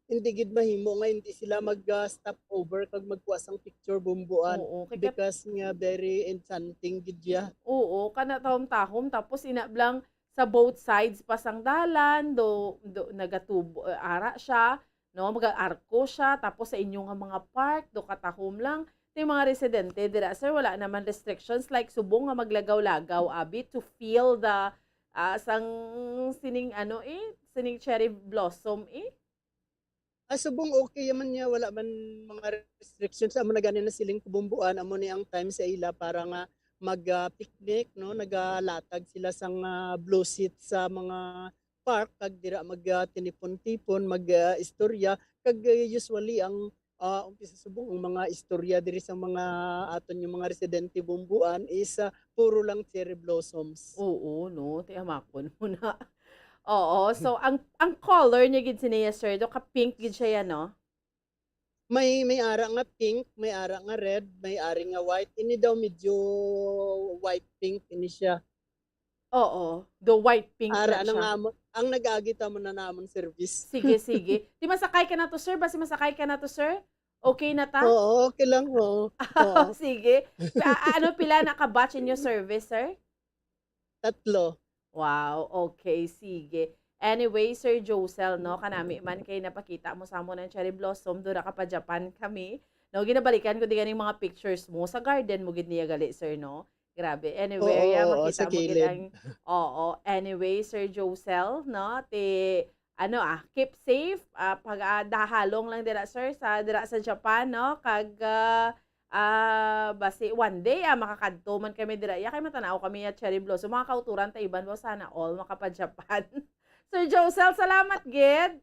hindi gid mahimo nga hindi sila mag, ah, stop over kag magkuha sang picture Bumbuan Oo, kay kat- because nga very enchanting gid ya. Oo, kana tahom-tahom, tapos ina blang sa both sides pa sang dalan, do, do, nagatubo, ara siya, no? Mag-aarko siya, tapos sa inyo nga mga park, do katahom lang. Ti mga residente dira, sir, wala naman restrictions, like, subong nga maglagaw-lagaw, abi, to feel the, ah, sang sining, ano, eh, sining cherry blossom, eh? Ah, subong okay man niya, wala man mga restrictions. Amo na gani na siling ko, Bumbuan, amo ni ang time sa ila para nga mag, ah, picnic, no? Nagalatag sila sang, ah, blue seat sa mga park, kag dira mag, ah, tinipon-tipon, mag, ah, istorya. Kag, ah, usually ang, ah, umpisa subong ang mga istorya diri sa mga aton yung mga residente Bumbuan is, ah, puro lang cherry blossoms. Oo, no? Ti amakon mo na. Oo, so ang, ang color niya gid siniya, sir, do ka pink gid siya yan, no? May, may ara nga pink, may ara nga red, may ari nga white. Ini daw medyo white pink ini siya. Oo, do white pink Ara na na siya. nga mo, ang nag-agi ta mo na namon service. Sige, sige. Ti masakay ka na to, sir? Basi masakay ka na to, sir? Okay na ta? Oo, okay lang, oo. Oo. Sige. Pa-, ano, pila na ka batch in your service, sir? Tatlo. Wow, okay, sige. Anyway, Sir Josel, no, kanami man kay napakita mo sa amon ang cherry blossom, dura ka pa Japan kami. No, ginabalikan ko di ganing mga pictures mo. Sa garden mo gid niya gali, sir, no? Grabe. Anyway, Oo, yeah, oo, makita sa mo gid kilid. ang, oo. Anyway, Sir Josel, no, ti, ano, ah, keep safe. Ah, pag, ah, dahalong lang dira, sir, sa, dira sa Japan, no? Kag, ah, ah, basi one day, ah, makakadto man kami dira. Ya, kay matanaw kami ya cherry blossom. Mga kauturan ta iban, wow, sana all makapa-Japan. Sir Josel, salamat gid.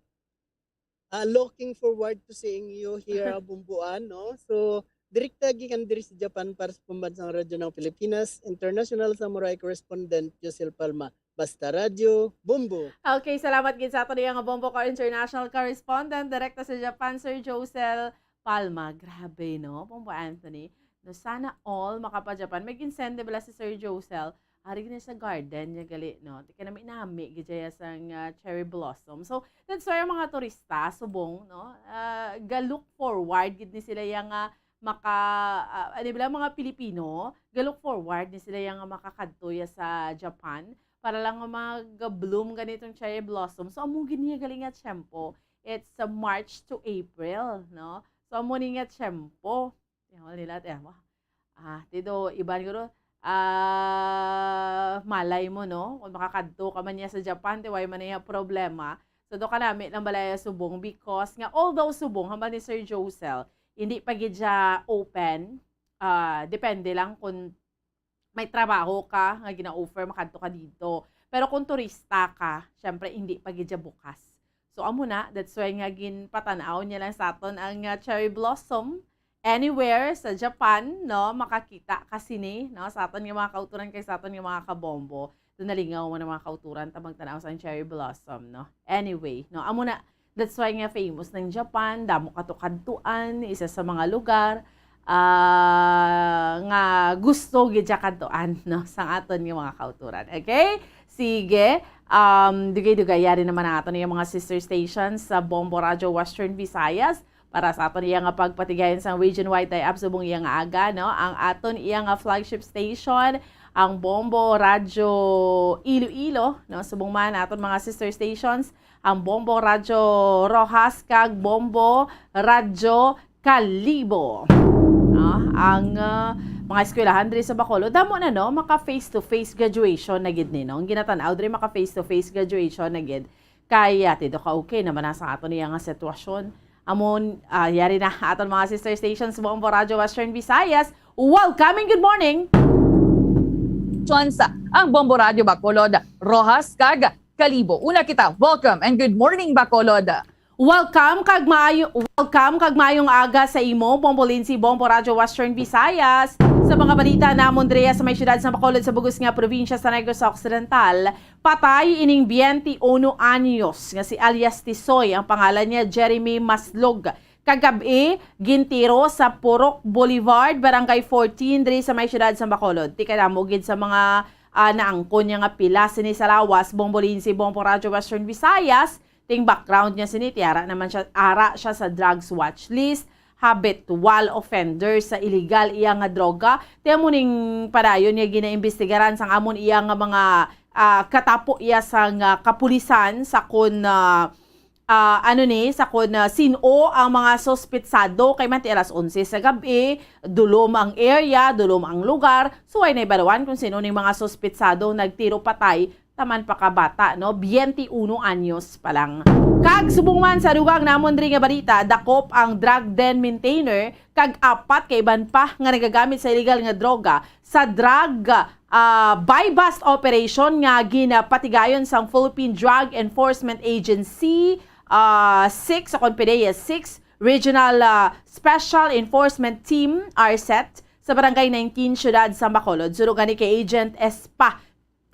Ah, looking forward to seeing you here, ah, Bumbuan, no? So, direkta gikan diri sa Japan para sa Pambansang Radyo ng Pilipinas, International Samurai Correspondent Josel Palma. Basta Radyo, Bombo! Okay, salamat gid sa ato niya nga Bombo Core International Correspondent, direkta sa Japan, Sir Josel Palma. Grabe, no? Bombo Anthony. Sana all makapa-Japan. May ginsende bala si Sir Josel. Ari na sa garden niya gali, no? Di ka nami-nami, gid siya sang, ah, cherry blossom. So, that's why ang mga turista, subong, no? Ah, ga-look forward, gid ni sila yang, ah, maka, ah, ano bala, mga Pilipino, ga-look forward ni sila yang makakadto ya sa Japan para lang nga mag-bloom ganitong cherry blossom. So, amo gid niya gali nga tiyempo. It's, ah, March to April, no? So, amo ni nga tiyempo. Tingnan nila, tingnan mo. Ah, dito, iban ko doon. Ah, malay mo, no? Kung makakadto ka man niya sa Japan, ti way man niya problema. So, do kanami lang balaya subong because nga, although subong, hambal ni Sir Josel, hindi pa gid siya open. Ah, depende lang kung may trabaho ka nga gina-offer, makadto ka dito. Pero kung turista ka, syempre, hindi pa gid siya bukas. So, amo na, that's why nga ginpatanaw niya lang sa aton ang, ah, cherry blossom anywhere sa Japan, no? Makakita ka sini, no? Sa aton nga mga kauturan kay sa aton nga mga kabombo. So, nalingaw man ang mga kauturan ta magtanaw sa cherry blossom, no? Anyway, no? Amo na, that's why nga famous ng Japan, damo kato kadtuan, isa sa mga lugar, ah, nga gusto gid siya kadtuan, no, sang aton nga mga kauturan. Okay? Sige. Um, dugay-dugay, yari naman ang aton nga mga sister stations sa Bombo Radio Western Visayas para sa aton iya nga pagpatigayon sang region-wide tie-up subong iya nga aga, no? Ang aton iya nga flagship station, ang Bombo Radio Iloilo, no? Subong man aton mga sister stations, ang Bombo Radio Roxas kag Bombo Radio Kalibo. No? Ang, ah, mga eskwelahan diri sa Bacolod, damo na, no? Maka face-to-face graduation na gid ni, no? Ang ginatan-aw diri, maka face-to-face graduation na gid. Kay, ah, ti do ka okay naman na sa aton iya nga sitwasyon. Amon, ah, yari na aton mga sister stations, Bombo Radio Western Visayas. Welcome and good morning! Chonsa, ang Bombo Radio Bacolod, Roxas kag Kalibo. Una kita, welcome and good morning, Bacolod. Welcome kag maayo, welcome kag maayong aga sa imo, Bombo Lindsay, Bombo Radio Western Visayas. Sa mga balita namon diri sa may siyudad sa Bacolod sa bugos nga probinsya sa Negros Occidental, patay ining biyente uno anyos nga si alias Tisoy, ang pangalan niya Jeremy Maslog. Kagab-i, gintiro sa Purok Boulevard, Barangay fourteen, diri sa may siyudad sa Bacolod. Ti kadamo gid sa mga, ah, naangkon niya nga pila sini sa lawas, Bombo Lindsay, Bombo Radio Western Visayas, ting background niya sini, ti ara naman siya, ara siya sa drugs watch list, habitual offender sa illegal iya nga droga. Ti amo ning padayon nga ginaimbestigaran sang amon iya nga mga, ah, katapo iya sang, ah, kapulisan sa kon, ah, ah, ano ni, sa kon, ah, sin-o ang mga suspetsado kay man ti alas onse sa gab-i, dulom ang area, dulom ang lugar. So, way naibaluan kung sin-o ning mga suspetsado nagtiro patay taman pa ka bata, no? Biyente uno anyos pa lang. Kag subong man sa dugang namon diri nga balita, dakop ang drug den maintainer kag apat ka iban pa nga nagagamit sa illegal nga droga sa drug, ah, buy-bust operation nga ginapatigayon sang Philippine Drug Enforcement Agency, ah, six, o kon PDEA six, Regional, ah, Special Enforcement Team, RSET, sa Barangay nineteen, Siyudad sa Bacolod. Suno gani kay Agent Espa,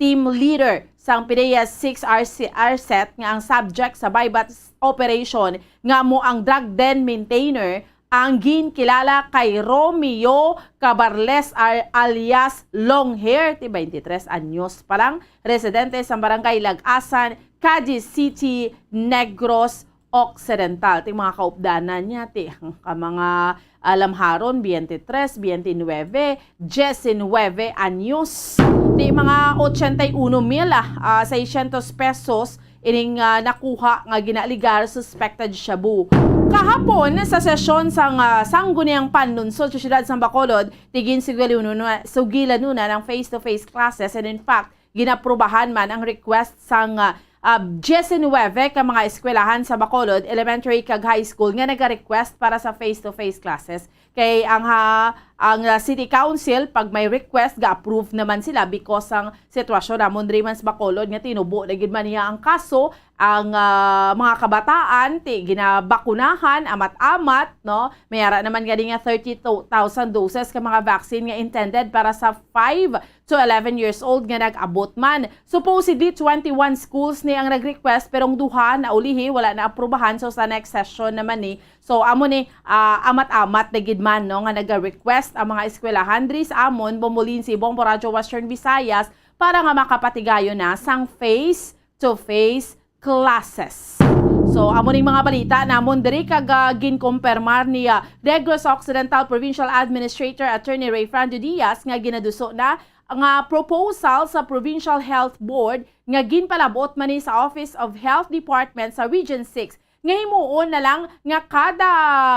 team leader sang PDEA six RC, RSET, nga ang subject sa buy-bust operation nga amo ang drug den maintainer, ang ginkilala kay Romeo Cabarles ar-, alias Long Hair, ti twenty-three anyos pa lang, residente sa Barangay Lagasan, Caje City, Negros Occidental. Ti mga kaupdanan niya, ti ka mga, ah, lamharon, biyente tres, biyente nuebe, diecinuebe anyos. Ti mga ochenta y uno mil, ah, ah, seiscientos pesos ining, ah, nakuha nga ginaaligar suspected shabu. Kahapon, sa sesyon sang, ah, Sangguniang Panlunsod sa siyudad sang Bacolod, ti ginsugilanon na, sugilanon na ang face-to-face classes, and in fact, ginaprubahan man ang request sang, ah, ah, diecinuebe ka mga eskwelahan sa Bacolod Elementary kag High School nga naga-request para sa face-to-face classes. Kay ang ha-, ang, ah, City Council, pag may request, ga-approve naman sila because ang sitwasyon namon diri man sa Bacolod nga tinubo na gid man niya ang kaso, ang, ah, mga kabataan ti ginabakunahan amat-amat, no? May ara naman gani nga thirty-two thousand doses ka mga vaccine nga intended para sa five to eleven years old nga nag-abot man. Supposedly, twenty-one schools ni ang nag-request, pero ang duha naulihi, wala na aprubahan. So, sa next session naman ni, so, amo ni, ah, amat-amat na gid man, no, nga naga-request. ang mga eskwelahan diri sa amon, Bombo Lindsay, Bombo Radyo Western Visayas, para nga makapatigayon na sang face-to-face classes. So, amo ning mga balita namon diri, kag, ah, ginkompermar ni, ah, Negros Occidental Provincial Administrator Attorney Rayfrando Diaz nga ginaduso na nga proposal sa Provincial Health Board nga ginpalabot man ni sa Office of Health Department sa Region six nga himuon na lang nga kada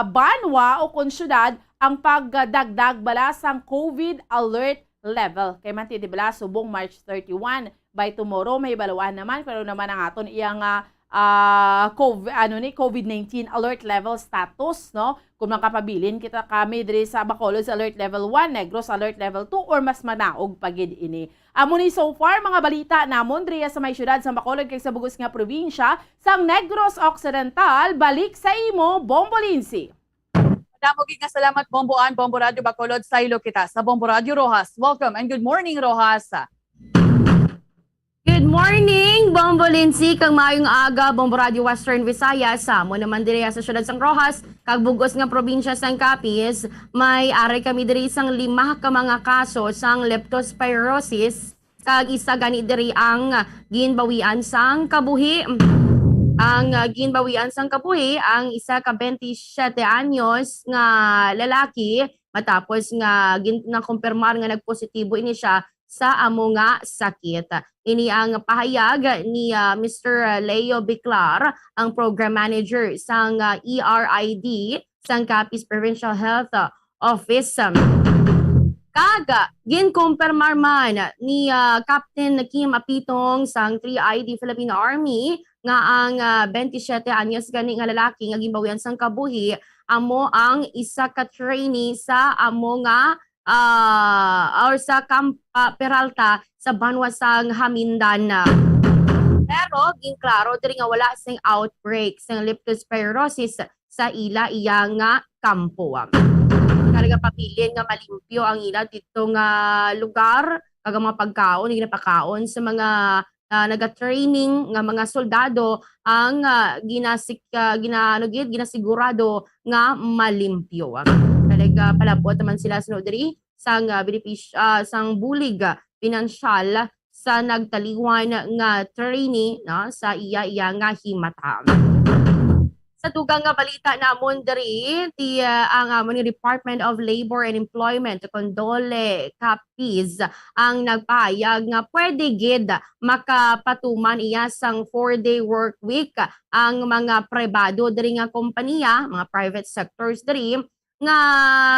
banwa o kon syudad ang pagdagdag bala sang COVID alert level. Kay man ti, di bala, subong March thirty-one, by tomorrow, may baluan naman, pero naman ang aton iya nga, ah, COVID, ano ni, COVID nineteen alert level status, no? Kung makapabilin kita, kami diri sa Bacolod sa alert level one, Negros alert level two, or mas manaog pa gid ini. Amo ni so far mga balita namon diri sa may siyudad sa Bacolod kag sa bug-os nga probinsya sang Negros Occidental. Balik sa imo, Bombo Lindsay. Madamo gid nga salamat, Bombo Ann, Bombo Radyo Bacolod. Saylo kita sa Bombo Radyo Roxas. Welcome and good morning, Roxas. Good morning, Bombo Lindsay, kag maayong aga, Bombo Radyo Western Visayas. Sa amo naman diri sa siyudad sang Roxas, kag bug-os nga probinsya sang Capiz, may ari kami diri sang lima ka mga kaso sang leptospirosis, kag isa gani diri ang ginbawian sang kabuhi. Ang, ah, ginbawian sang kabuhi ang isa ka twenty-seven anyos nga lalaki matapos nga gin-, nakumpirmar nga nagpositibo ini siya sa amo nga sakit. Ini ang pahayag ni, ah, Mister Leo Biclar, ang program manager sang, ah, E R I D sang Capiz Provincial Health, ah, Office. Kag, ah, ginkumpirmar man ni, ah, Captain Kim Apitong sang three I D Philippine Army nga ang, ah, twenty-seven anyos gani nga lalaki nga ginbawian sang kabuhi amo ang isa ka trainee sa amo nga, ah, or sa Camp, ah, Peralta sa banwa sang Jamindan. Pero ginklaro diri nga wala sing outbreak sang leptospirosis sa ila iya nga kampo. Talaga pabilin nga malimpyo ang ila dito nga lugar, kag ang mga pagkaon nga ginapakaon sa mga, ah, naga-training nga mga soldado ang, ah, ginasik-, ah, gina-, ano gid, ginasigurado nga malimpyo. Talaga palabot naman sila, suno diri sang, ah, benepis-, ah, sang bulig, ah, pinansyal sa nagtaliwan nga trainee, no, sa iya, iya nga himata. Sa dugang nga balita namon diri, ti, ah, ang amon nga Department of Labor and Employment, kon DOLE Capiz, ang nagpahayag nga pwede gid makapatuman iya sang four-day work week ang mga pribado diri nga kompanya, mga private sectors diri, nga,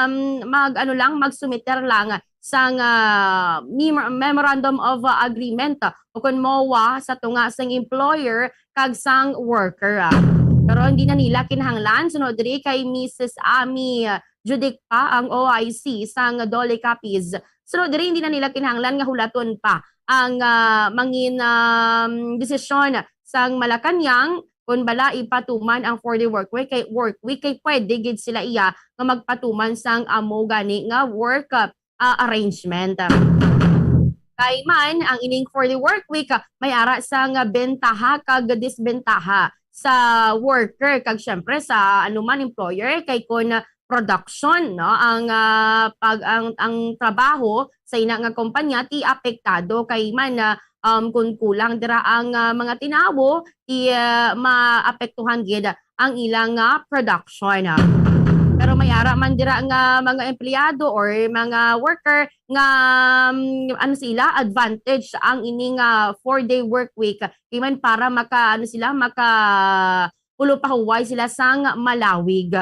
mm, mag-, ano lang, magsumiter lang sang, ah, mem-, Memorandum of, ah, Agreement, ah, o kon MOA sa tunga sang employer kag sang worker, ah. Pero hindi na nila kinahanglan, suno diri kay Missus Amy, ah, Judicpa, ang O I C sang DOLE Capiz. Suno diri, hindi na nila kinahanglan nga hulaton pa ang, ah, mangin-, um, desisyon sang Malacañang kon bala ipatuman ang four-day work week kay, work week kay pwede gid sila iya nga magpatuman sang amo gani nga work, ah, arrangement. Kay man, ang ining four-day work week, ah, may ara sang bentaha kag disbentaha sa worker kag syempre sa anuman employer, kay kon production, no, ang, ah, pag, ang, ang trabaho sa ina nga kompanya ti apektado kay man, ah, um, kung kulang dira ang, ah, mga tinawo, ti, ah, maapektuhan gid ang ilang, ah, production. Pero may ara man dira nga mga empleyado or mga worker nga, um, ano sila, advantage ang ining, ah, four-day work week. Kay man para maka, ano sila, maka ulo pahuway sila sang malawig.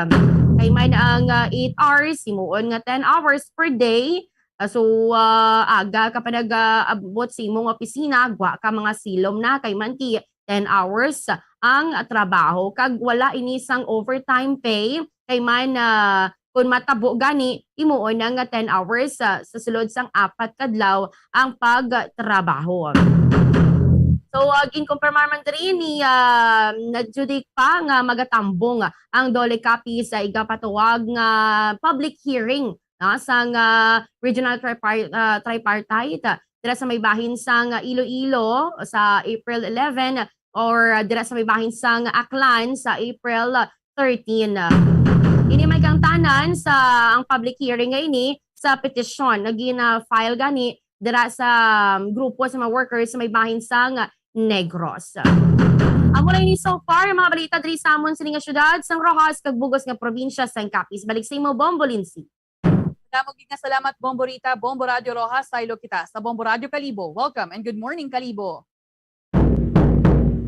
Kay man ang, ah, eight hours, himuon nga ten hours per day. Ah, so, ah, aga ka pa nag-aabot sa imong opisina, gwa ka mga silom na, kay man ti ten hours ang trabaho, kag wala ini sang overtime pay, kay man, ah, kun matabo gani, himuon na nga ten hours, ah, sa sulod sang apat ka adlaw ang pagtrabaho. So, ah, ginkumpirmar man diri ni, ah, Judicpa nga magatambong ang DOLE Capiz sa igapatuwag nga public hearing, no, sang, ah, Regional Tripar-, ah, Tripartite, ah, dira sa may bahin sang, ah, Iloilo sa April eleven or, ah, dira sa may bahin sang Aklan sa April thirteen. Ini may kang Nan sa ang public hearing nga ini sa petisyon nga gina-file gani dira sa, um, grupo sa mga workers sa may bahin sang Negros. Amo lang ini so far ang mga balita diri sa amon sini nga syudad sang Roxas kag bugos nga probinsya sang Capiz. Balik sa imo, Bombo Lindsay. Damo gid nga salamat, Bombo Rita, Bombo Radio Roxas, saylo kita sa Bombo Radio Kalibo. Welcome and good morning, Kalibo.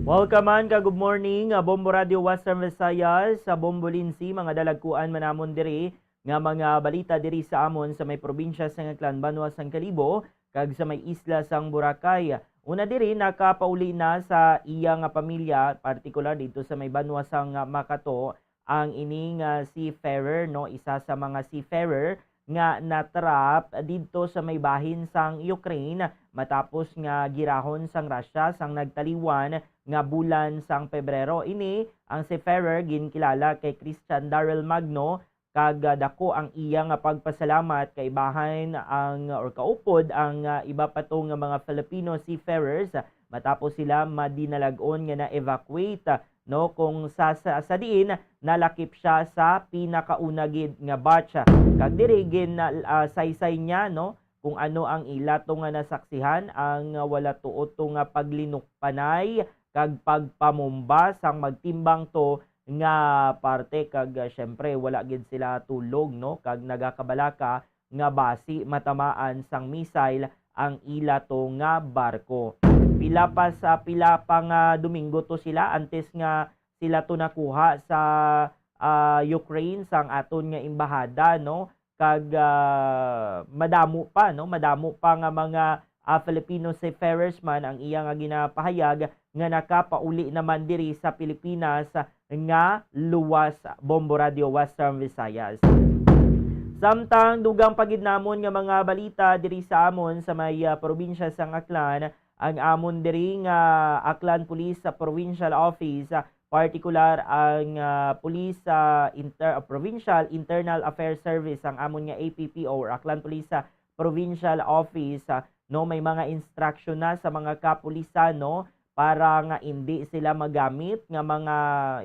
Welcome man ka good morning, ah, Bombo Radio Western Visayas, sa Bombo Lindsay, mga dalagkuan man namon diri nga mga balita diri sa amon sa may probinsya sang Aklan, banwa sang Kalibo, kag sa may isla sang Boracay. Una diri, nakapauli na sa iya nga pamilya, partikular didto sa may banwa sang Makato, ang ini nga seafarer, no, isa sa mga seafarer nga natrap didto sa may bahin sang Ukraine matapos nga girahon sang Russia sang nagtaliwan nga bulan sang Pebrero. Ini ang seafarer ginkilala kay Christian Daryl Magno, kag, ah, dako ang iya nga pagpasalamat kay bahin ang, or kaupod ang, ah, iba pa to nga mga Filipino seafarers, ah, matapos sila madinalag-on nga na-evacuate, ah, no, kung sa, sa, sa diin nalakip siya sa pinakauna gid nga batch. Kag diri gin, ah, saysay niya, no, kung ano ang ila to nga nasaksihan, ang wala tuo to nga paglinukpanay kag pagpamumba sang magtimbang to nga parte, kag, ah, syempre, wala gid sila tulog, no, kag nagakabalaka nga basi matamaan sang missile ang ila to nga barko. Pila pa sa, pila pa nga domingo to sila antes nga sila to nakuha sa, ah, Ukraine sang aton nga embahada, no? Kag, ah, madamo pa, no? Madamo pa nga mga, ah, Filipino seafarers man ang iya nga ginapahayag nga nakapauli naman diri sa Pilipinas nga luwas. Bombo Radio Western Visayas. Samtang dugang pa gid namon nga mga balita diri sa amon sa may, ah, probinsya sang Aklan, ang amon diri nga Aklan Police sa Provincial Office, ah, partikular ang, ah, Police, ah, Inter-, ah, Provincial Internal Affairs Service, ang amon nga A P P O or Aklan Police sa Provincial Office, ah, no, may mga instruction na sa mga kapulisan, no, para nga indi sila magamit nga mga,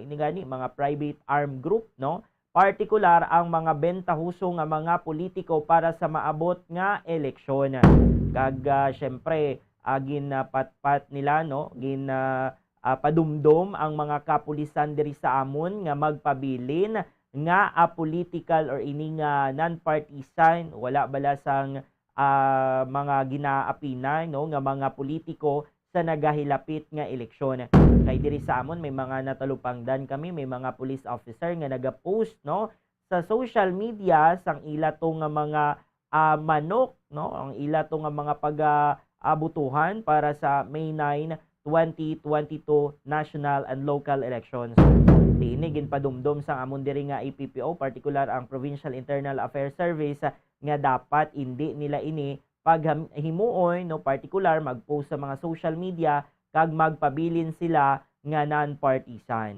ini gani, mga private arm group, no, partikular ang mga bentahoso nga mga politiko para sa maabot nga eleksyon. Kag, ah, syempre, ah, ginapatpat nila, no, gin, ah, ah, padumdom ang mga kapulisan diri sa amon nga magpabilin nga apolitical or ini nga non-partisan, wala bala sang, ah, mga ginaapinay, no, nga mga politiko sa nagahilapit nga eleksyon. Kay diri sa amon may mga natalupangdan kami, may mga police officer nga nagapost, no, sa social media sang ila to nga mga, ah, manok, no, ang ila to nga mga pag, ah, ah, butuhan para sa May nine, twenty twenty-two national and local elections. Diin ni ginpadumdom sang amon diri nga A P P O, partikular ang Provincial Internal Affairs Service, ah, nga dapat indi nila ini paghimuon, no, partikular mag-post sa mga social media kag magpabilin sila nga non-partisan.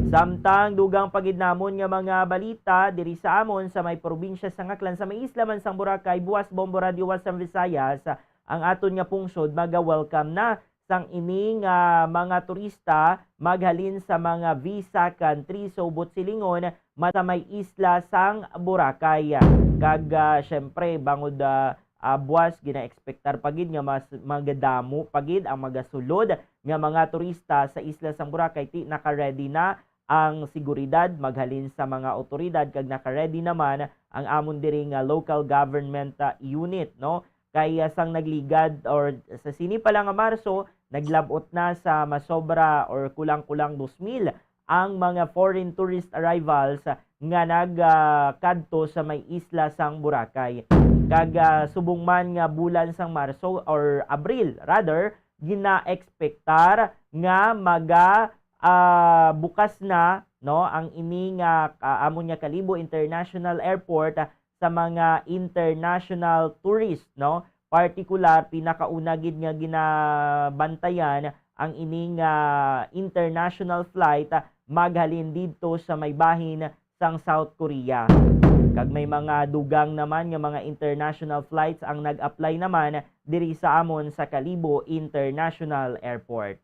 Samtang dugang pa gid namon nga mga balita diri sa amon sa may probinsya sang Aklan, sa may isla man sang Boracay, buas Bombo Radio Western Visayas, ang aton nga pungsod maga-welcome na sang ini nga mga turista maghalin sa mga visa country, subot silingon, man sa may isla sang Boracay. Kag, ah, syempre, bangod, ah, ah, buwas, gina-expectar pa gid nga mas magadamo pa gid ang magasulod nga mga turista sa isla sang Boracay. Ti, naka-ready na ang seguridad maghalin sa mga awtoridad kag naka-ready naman ang amon diri nga local government, ah, unit, no? Kay, ah, sang nagligad or sa sini pa lang nga Marso, naglab-ot na sa masobra or kulang-kulang dos mil ang mga foreign tourist arrivals nga nag, ah, kadto sa may isla sang Boracay. Kag, ah, subong man nga bulan sang Marso or Abril rather, gina-expectar nga maga, ah, bukas na, no, ang ini nga, ah, amon nga Kalibo International Airport, ah, sa mga international tourist, no? Partikular, pinakauna gid nga ginabantayan ang ini nga international flight, ah, maghalin didto sa may bahin sang South Korea. Kag may mga dugang naman nga mga international flights ang nag-apply naman diri sa amon sa Kalibo International Airport.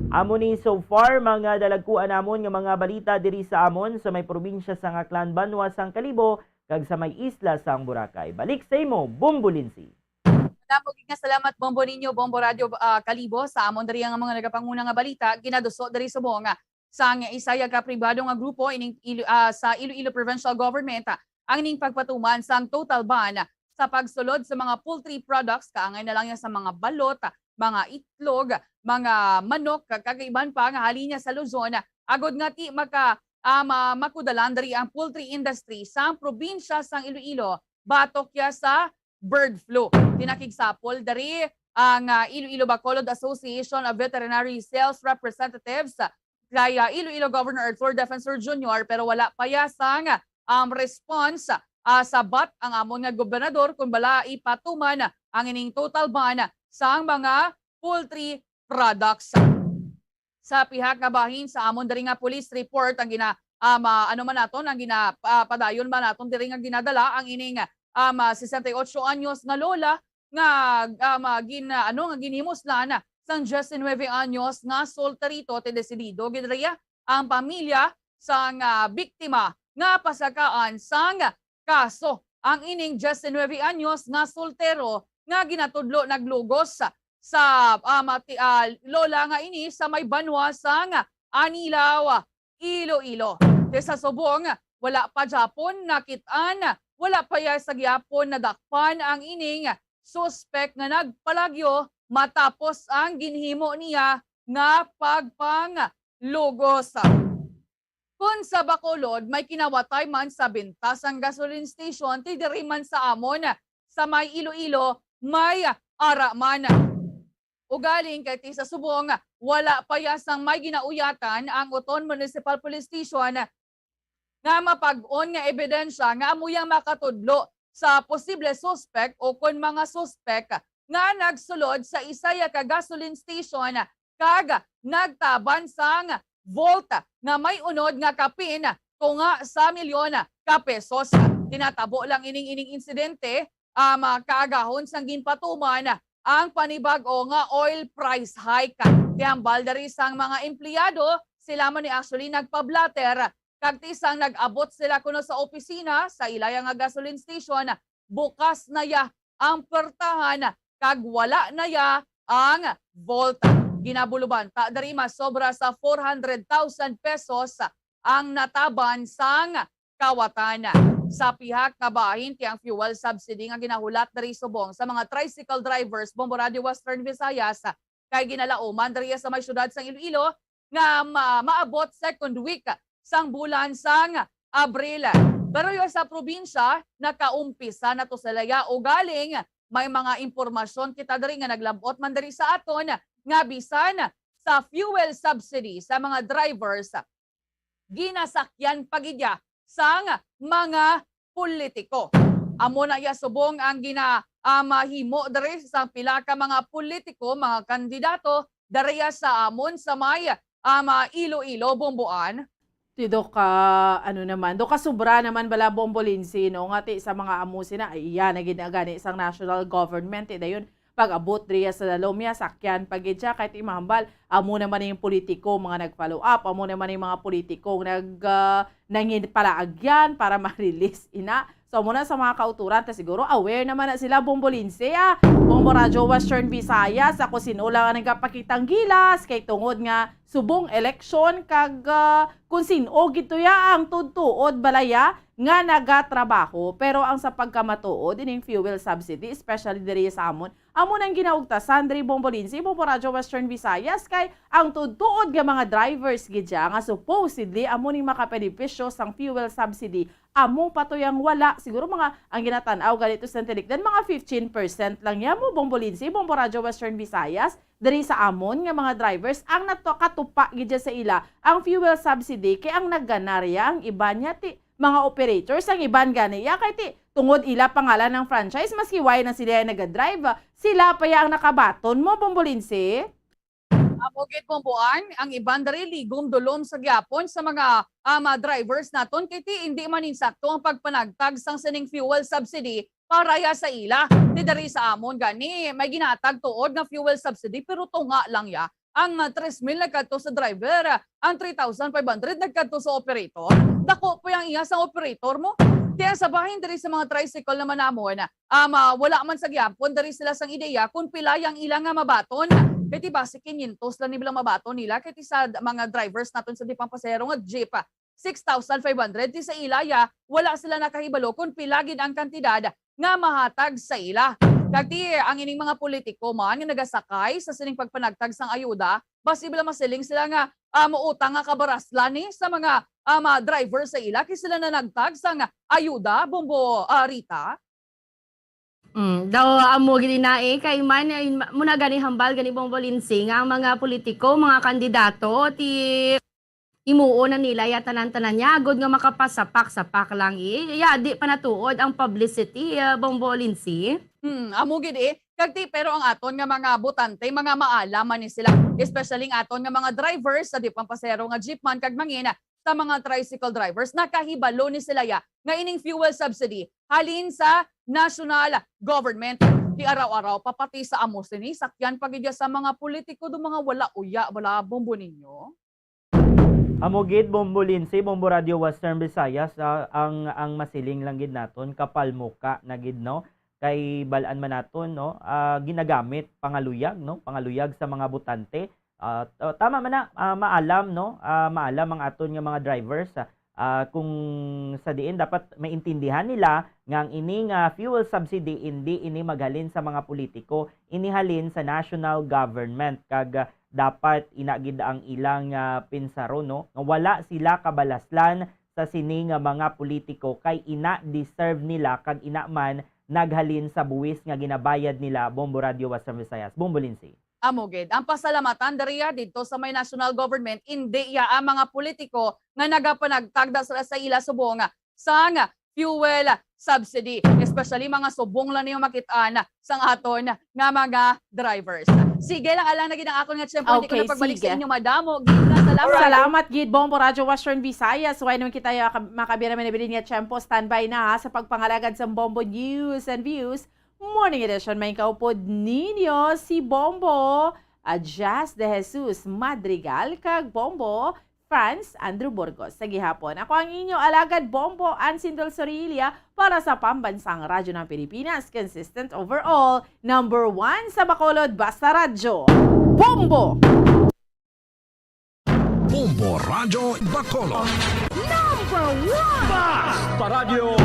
Amo ni so far mga dalagkuan namon nga mga balita diri sa amon sa may probinsya sang Aklan, banwa sang Kalibo, kag sa may isla sang Boracay. Balik sa imo, Bombolinsi. Madamo gid nga salamat, Bombo Ninyo, Bombo Radyo, ah, Kalibo, sa amon diri nga mga nagapanguna nga balita, ginaduso diri subong, ah, sang isa ya ka pribado nga grupo ining Ilo-, ah, sa Iloilo Provincial Government, ah, ang ining pagpatuman sang total ban sa pagsulod sa mga poultry products, kaangay na lang yan sa mga balot, mga itlog, mga manok, kag iban pa nga halin niya sa Luzon, agod nga ti maka, ah, ma-, makudalan diri ang poultry industry sang probinsya sang Iloilo, batok ya sa bird flu. Tinakigsapol diri ang, ah, Iloilo Bacolod Association of Veterinary Sales Representatives kay, ah, Iloilo Governor Arthur Defensor Junior, pero wala pa ya sang, um, response, ah, sabat ang amon nga gobernador kung bala ipatuman ang ining total ban sang mga poultry products. Sa pihak nga bahin sa amon diri nga police report, ang gina-, um, ah, ano man naton, ang gina-, ah, padayon ba naton diri nga ginadala ang ining, um, ah, sesenta y ocho anyos nga lola nga, um, ah, gin-, ah, ano, nga ginhimuslan sang diecinueve anyos nga solterito. Ti desidido gid riya ang pamilya sang, ah, biktima nga pasakaan sang kaso ang ining diecinueve anyos nga soltero nga ginatudlo naglugos sa, ah, mati-, ah, lola nga ini sa may banwa sang Anilao, Iloilo. Ti sa subong, wala pa gyapon nakit-an, wala pa ya sa gyapon nadakpan ang ining suspek nga nagpalagyo matapos ang ginhimo niya nga pagpanglugos. Kon sa Bacolod, may kinawatay man sa benta sang gasoline station, ti diri man sa amon sa may Iloilo, may ara man. Ugaling kay ti sa subong, wala pa ya sang may ginauyatan ang Oton Municipal Police Station nga mapag-on nga ebidensya nga amo yang makatudlo sa posible suspek o kon mga suspek nga nagsulod sa isa ya ka gasoline station kag nagtaban sang vault nga may unod nga kapin tunga sa milyon ka pesos. Tinatabo lang ining, ining insidente, um, kaagahon sang ginpatuman ang panibag-o nga oil price hike. Tihambal diri sang mga empleyado, sila man ni actually nagpa-blotter, kag ti sang nag-abot sila kuno sa opisina, sa ilaya nga gasoline station, bukas na ya ang puwertahan kag wala na ya ang vault. Ginabulubanta diri masobra sa four hundred thousand pesos ang nataban sang kawatan. Sa pihak nga bahin, ti ang fuel subsidy nga ginahulat diri subong sa mga tricycle drivers, Bombo Radio Western Visayas, kay ginalauman diri sa may siyudad sang Iloilo nga ma-, maabot second week sang bulan sang Abril. Pero yo sa probinsya, nakaumpisa na to sila ya, ugaling may mga impormasyon kita diri nga naglab-ot man diri sa aton nga bisan sa fuel subsidy sa mga drivers, ginasakyan pa gid ya sang mga politiko. Amo na ya subong ang gina-, ah, mahimo diri sa pila ka mga politiko, mga kandidato diri sa amon sa may, ah, ma-, Iloilo, Bomboan. Ti do ka, ano naman, do ka sobra naman bala, Bombo Lindsay, no? Nga ti sa mga amo sina, ay iya na gid na gani sang national government, ti dayon pag-abot diriya sa lalom niya, sakyan pa gid siya, kay ti mahambal, amo naman yung politiko, mga nag-follow up, amo naman yung mga politiko nag, ah, nangin-, palaagyan para ma-release ina. So, muna sa mga kauturan, ta siguro aware naman na sila, Bombo Lindsay, ah. Bombo Radyo Western Visayas, ako sin-o lang ang nagapakitang gilas, kay tungod nga subong eleksyon, kag, ah, kung sin-o gid to ya ang tuod-tuod balaya nga nagatrabaho. Pero ang sa pagkamatuod, ining fuel subsidy, especially diri sa amon, amo nang ginaugtasan diri, Bombo Lindsay, Bombo Radyo Western Visayas, kay ang tuod-tuod nga mga drivers gid siya nga supposedly amo ning makabenepisyo sang fuel subsidy, amo pa to yang wala. Siguro mga, ang ginatan-aw ganito sa tinikdan, mga fifteen percent lang ya mo, Bombo Lindsay, Bombo Radyo Western Visayas, diri sa amon nga mga drivers ang nato-, katupa gid siya sa ila ang fuel subsidy, kay ang nagganarya ang iban niya ti mga operators, ang iban gani ya kay ti tungod ila pangalan ang franchise, maski way na sila ay nagadrive, sila pa ya ang nakabaton mo, Bombo Lindsay. Amo gid, Bomboan, ang iban diri ligom dulom sa gyapon sa mga, ah, mga drivers naton, kay ti indi man insakto ang pagpanagtag sang sining fuel subsidy para ya sa ila. Ti diri sa amon gani may ginatag tuod nga fuel subsidy, pero tunga lang ya Ang, ah, tres mil nagkadto sa driver, ah, ang three thousand five hundred nagkadto sa operator. Dako po ang iya sa operator mo. Kaya sa bahin diri sa mga tricycle naman namon, um, ah, wala man sa gyapon diri sila sang ideya kung pila ang ila nga mabaton. Kay ti basi quinientos lang nila mabaton nila, kay ti sa mga drivers naton sa di pampasahero nga jeep, ah, six thousand five hundred. Ti sa ila ya, wala sila nakahibalo kung pila gid ang kantidad nga mahatag sa ila. Kag ti ang ining mga politiko man nga nagasakay sa sining pagpanagtag sang ayuda, basi bala masiling sila nga, ah, mautang nga kabaraslan ni sa mga, ah, mga driver sa ila kay sila na nagtag sang ayuda, Bombo, ah, Rita? Mm, daw amo gid na eh, kay man, ay, ma-, muna gani hambal gani, Bombo Lindsay, nga ang mga politiko, mga kandidato, ti imuon na nila ya tanan-tanan niya, agod nga makapasapak-sapak lang eh. Ya, di pa natuod ang publicity, ah, Bombo Lindsay. Hmm, amo gid eh. Kag ti, pero ang aton nga mga botante, mga maalam man ni sila, especially ang aton nga mga drivers sa di pampasero nga jeepman kag mangin sa mga tricycle drivers, nakahibalo ni sila ya nga ining fuel subsidy halin sa national government. Ti araw-araw pa pati sa amo sini sakyan pa gid ya sa mga politiko do mga wala uya, wala, Bombo, ninyo. Amo gid, Bombo Lindsay, Bombo Radio Western Visayas, ah, ang, ang masiling lang gid naton, kapalmuka na gid, no? Kay bal-an man naton, no? Ah, ginagamit pangaluyag, no? Pangaluyag sa mga botante. Ah, t-, tama man na, ah, maalam, no? Ah, maalam ang aton nga mga drivers, ah, ah, kung sa diin dapat maintindihan nila nga ang ini nga fuel subsidy, indi ini maghalin sa mga politiko, ini halin sa national government, kag, ah, dapat ina gid ang ilang, ah, pinsaron, no? Nga wala sila kabalaslan sa sini nga mga politiko, kay ina deserve nila kag ina man naghalin sa buwis nga ginabayad nila, Bombo Radio Western Visayas. Bombo Lindsay. Amo gid, ang pasalamatan diriya didto sa may national government, indi ya ang mga politiko nga nagapanagtagda sila sa ila subong sang fuel subsidy, especially mga subong lang niyo makit-an sang aton nga mga drivers. Sige lang, alang na gid ang akon nga tiyempo, hindi ko Okay, na pagbalik sa sige. inyo, madamo gid nga salamat. Salamat gid, Bombo Radio Western Visayas. Way naman kita ya ka-, makabira man nabilin nga tiyempo, standby na ha, sa pagpangalagad sa Bombo News and Views Morning Edition. May kaupod ninyo si Bombo, ah, Jazz De Jesus Madrigal, kag Bombo Franz Andrew Burgos. Sa gihapon, ako ang inyo alagad, Bombo Ansindol Sorilla, para sa Pambansang Radyo ng Pilipinas, consistent overall, number one sa Bacolod, basta radyo. Bombo! Bombo Radyo Bacolod. Number one! Basta radyo!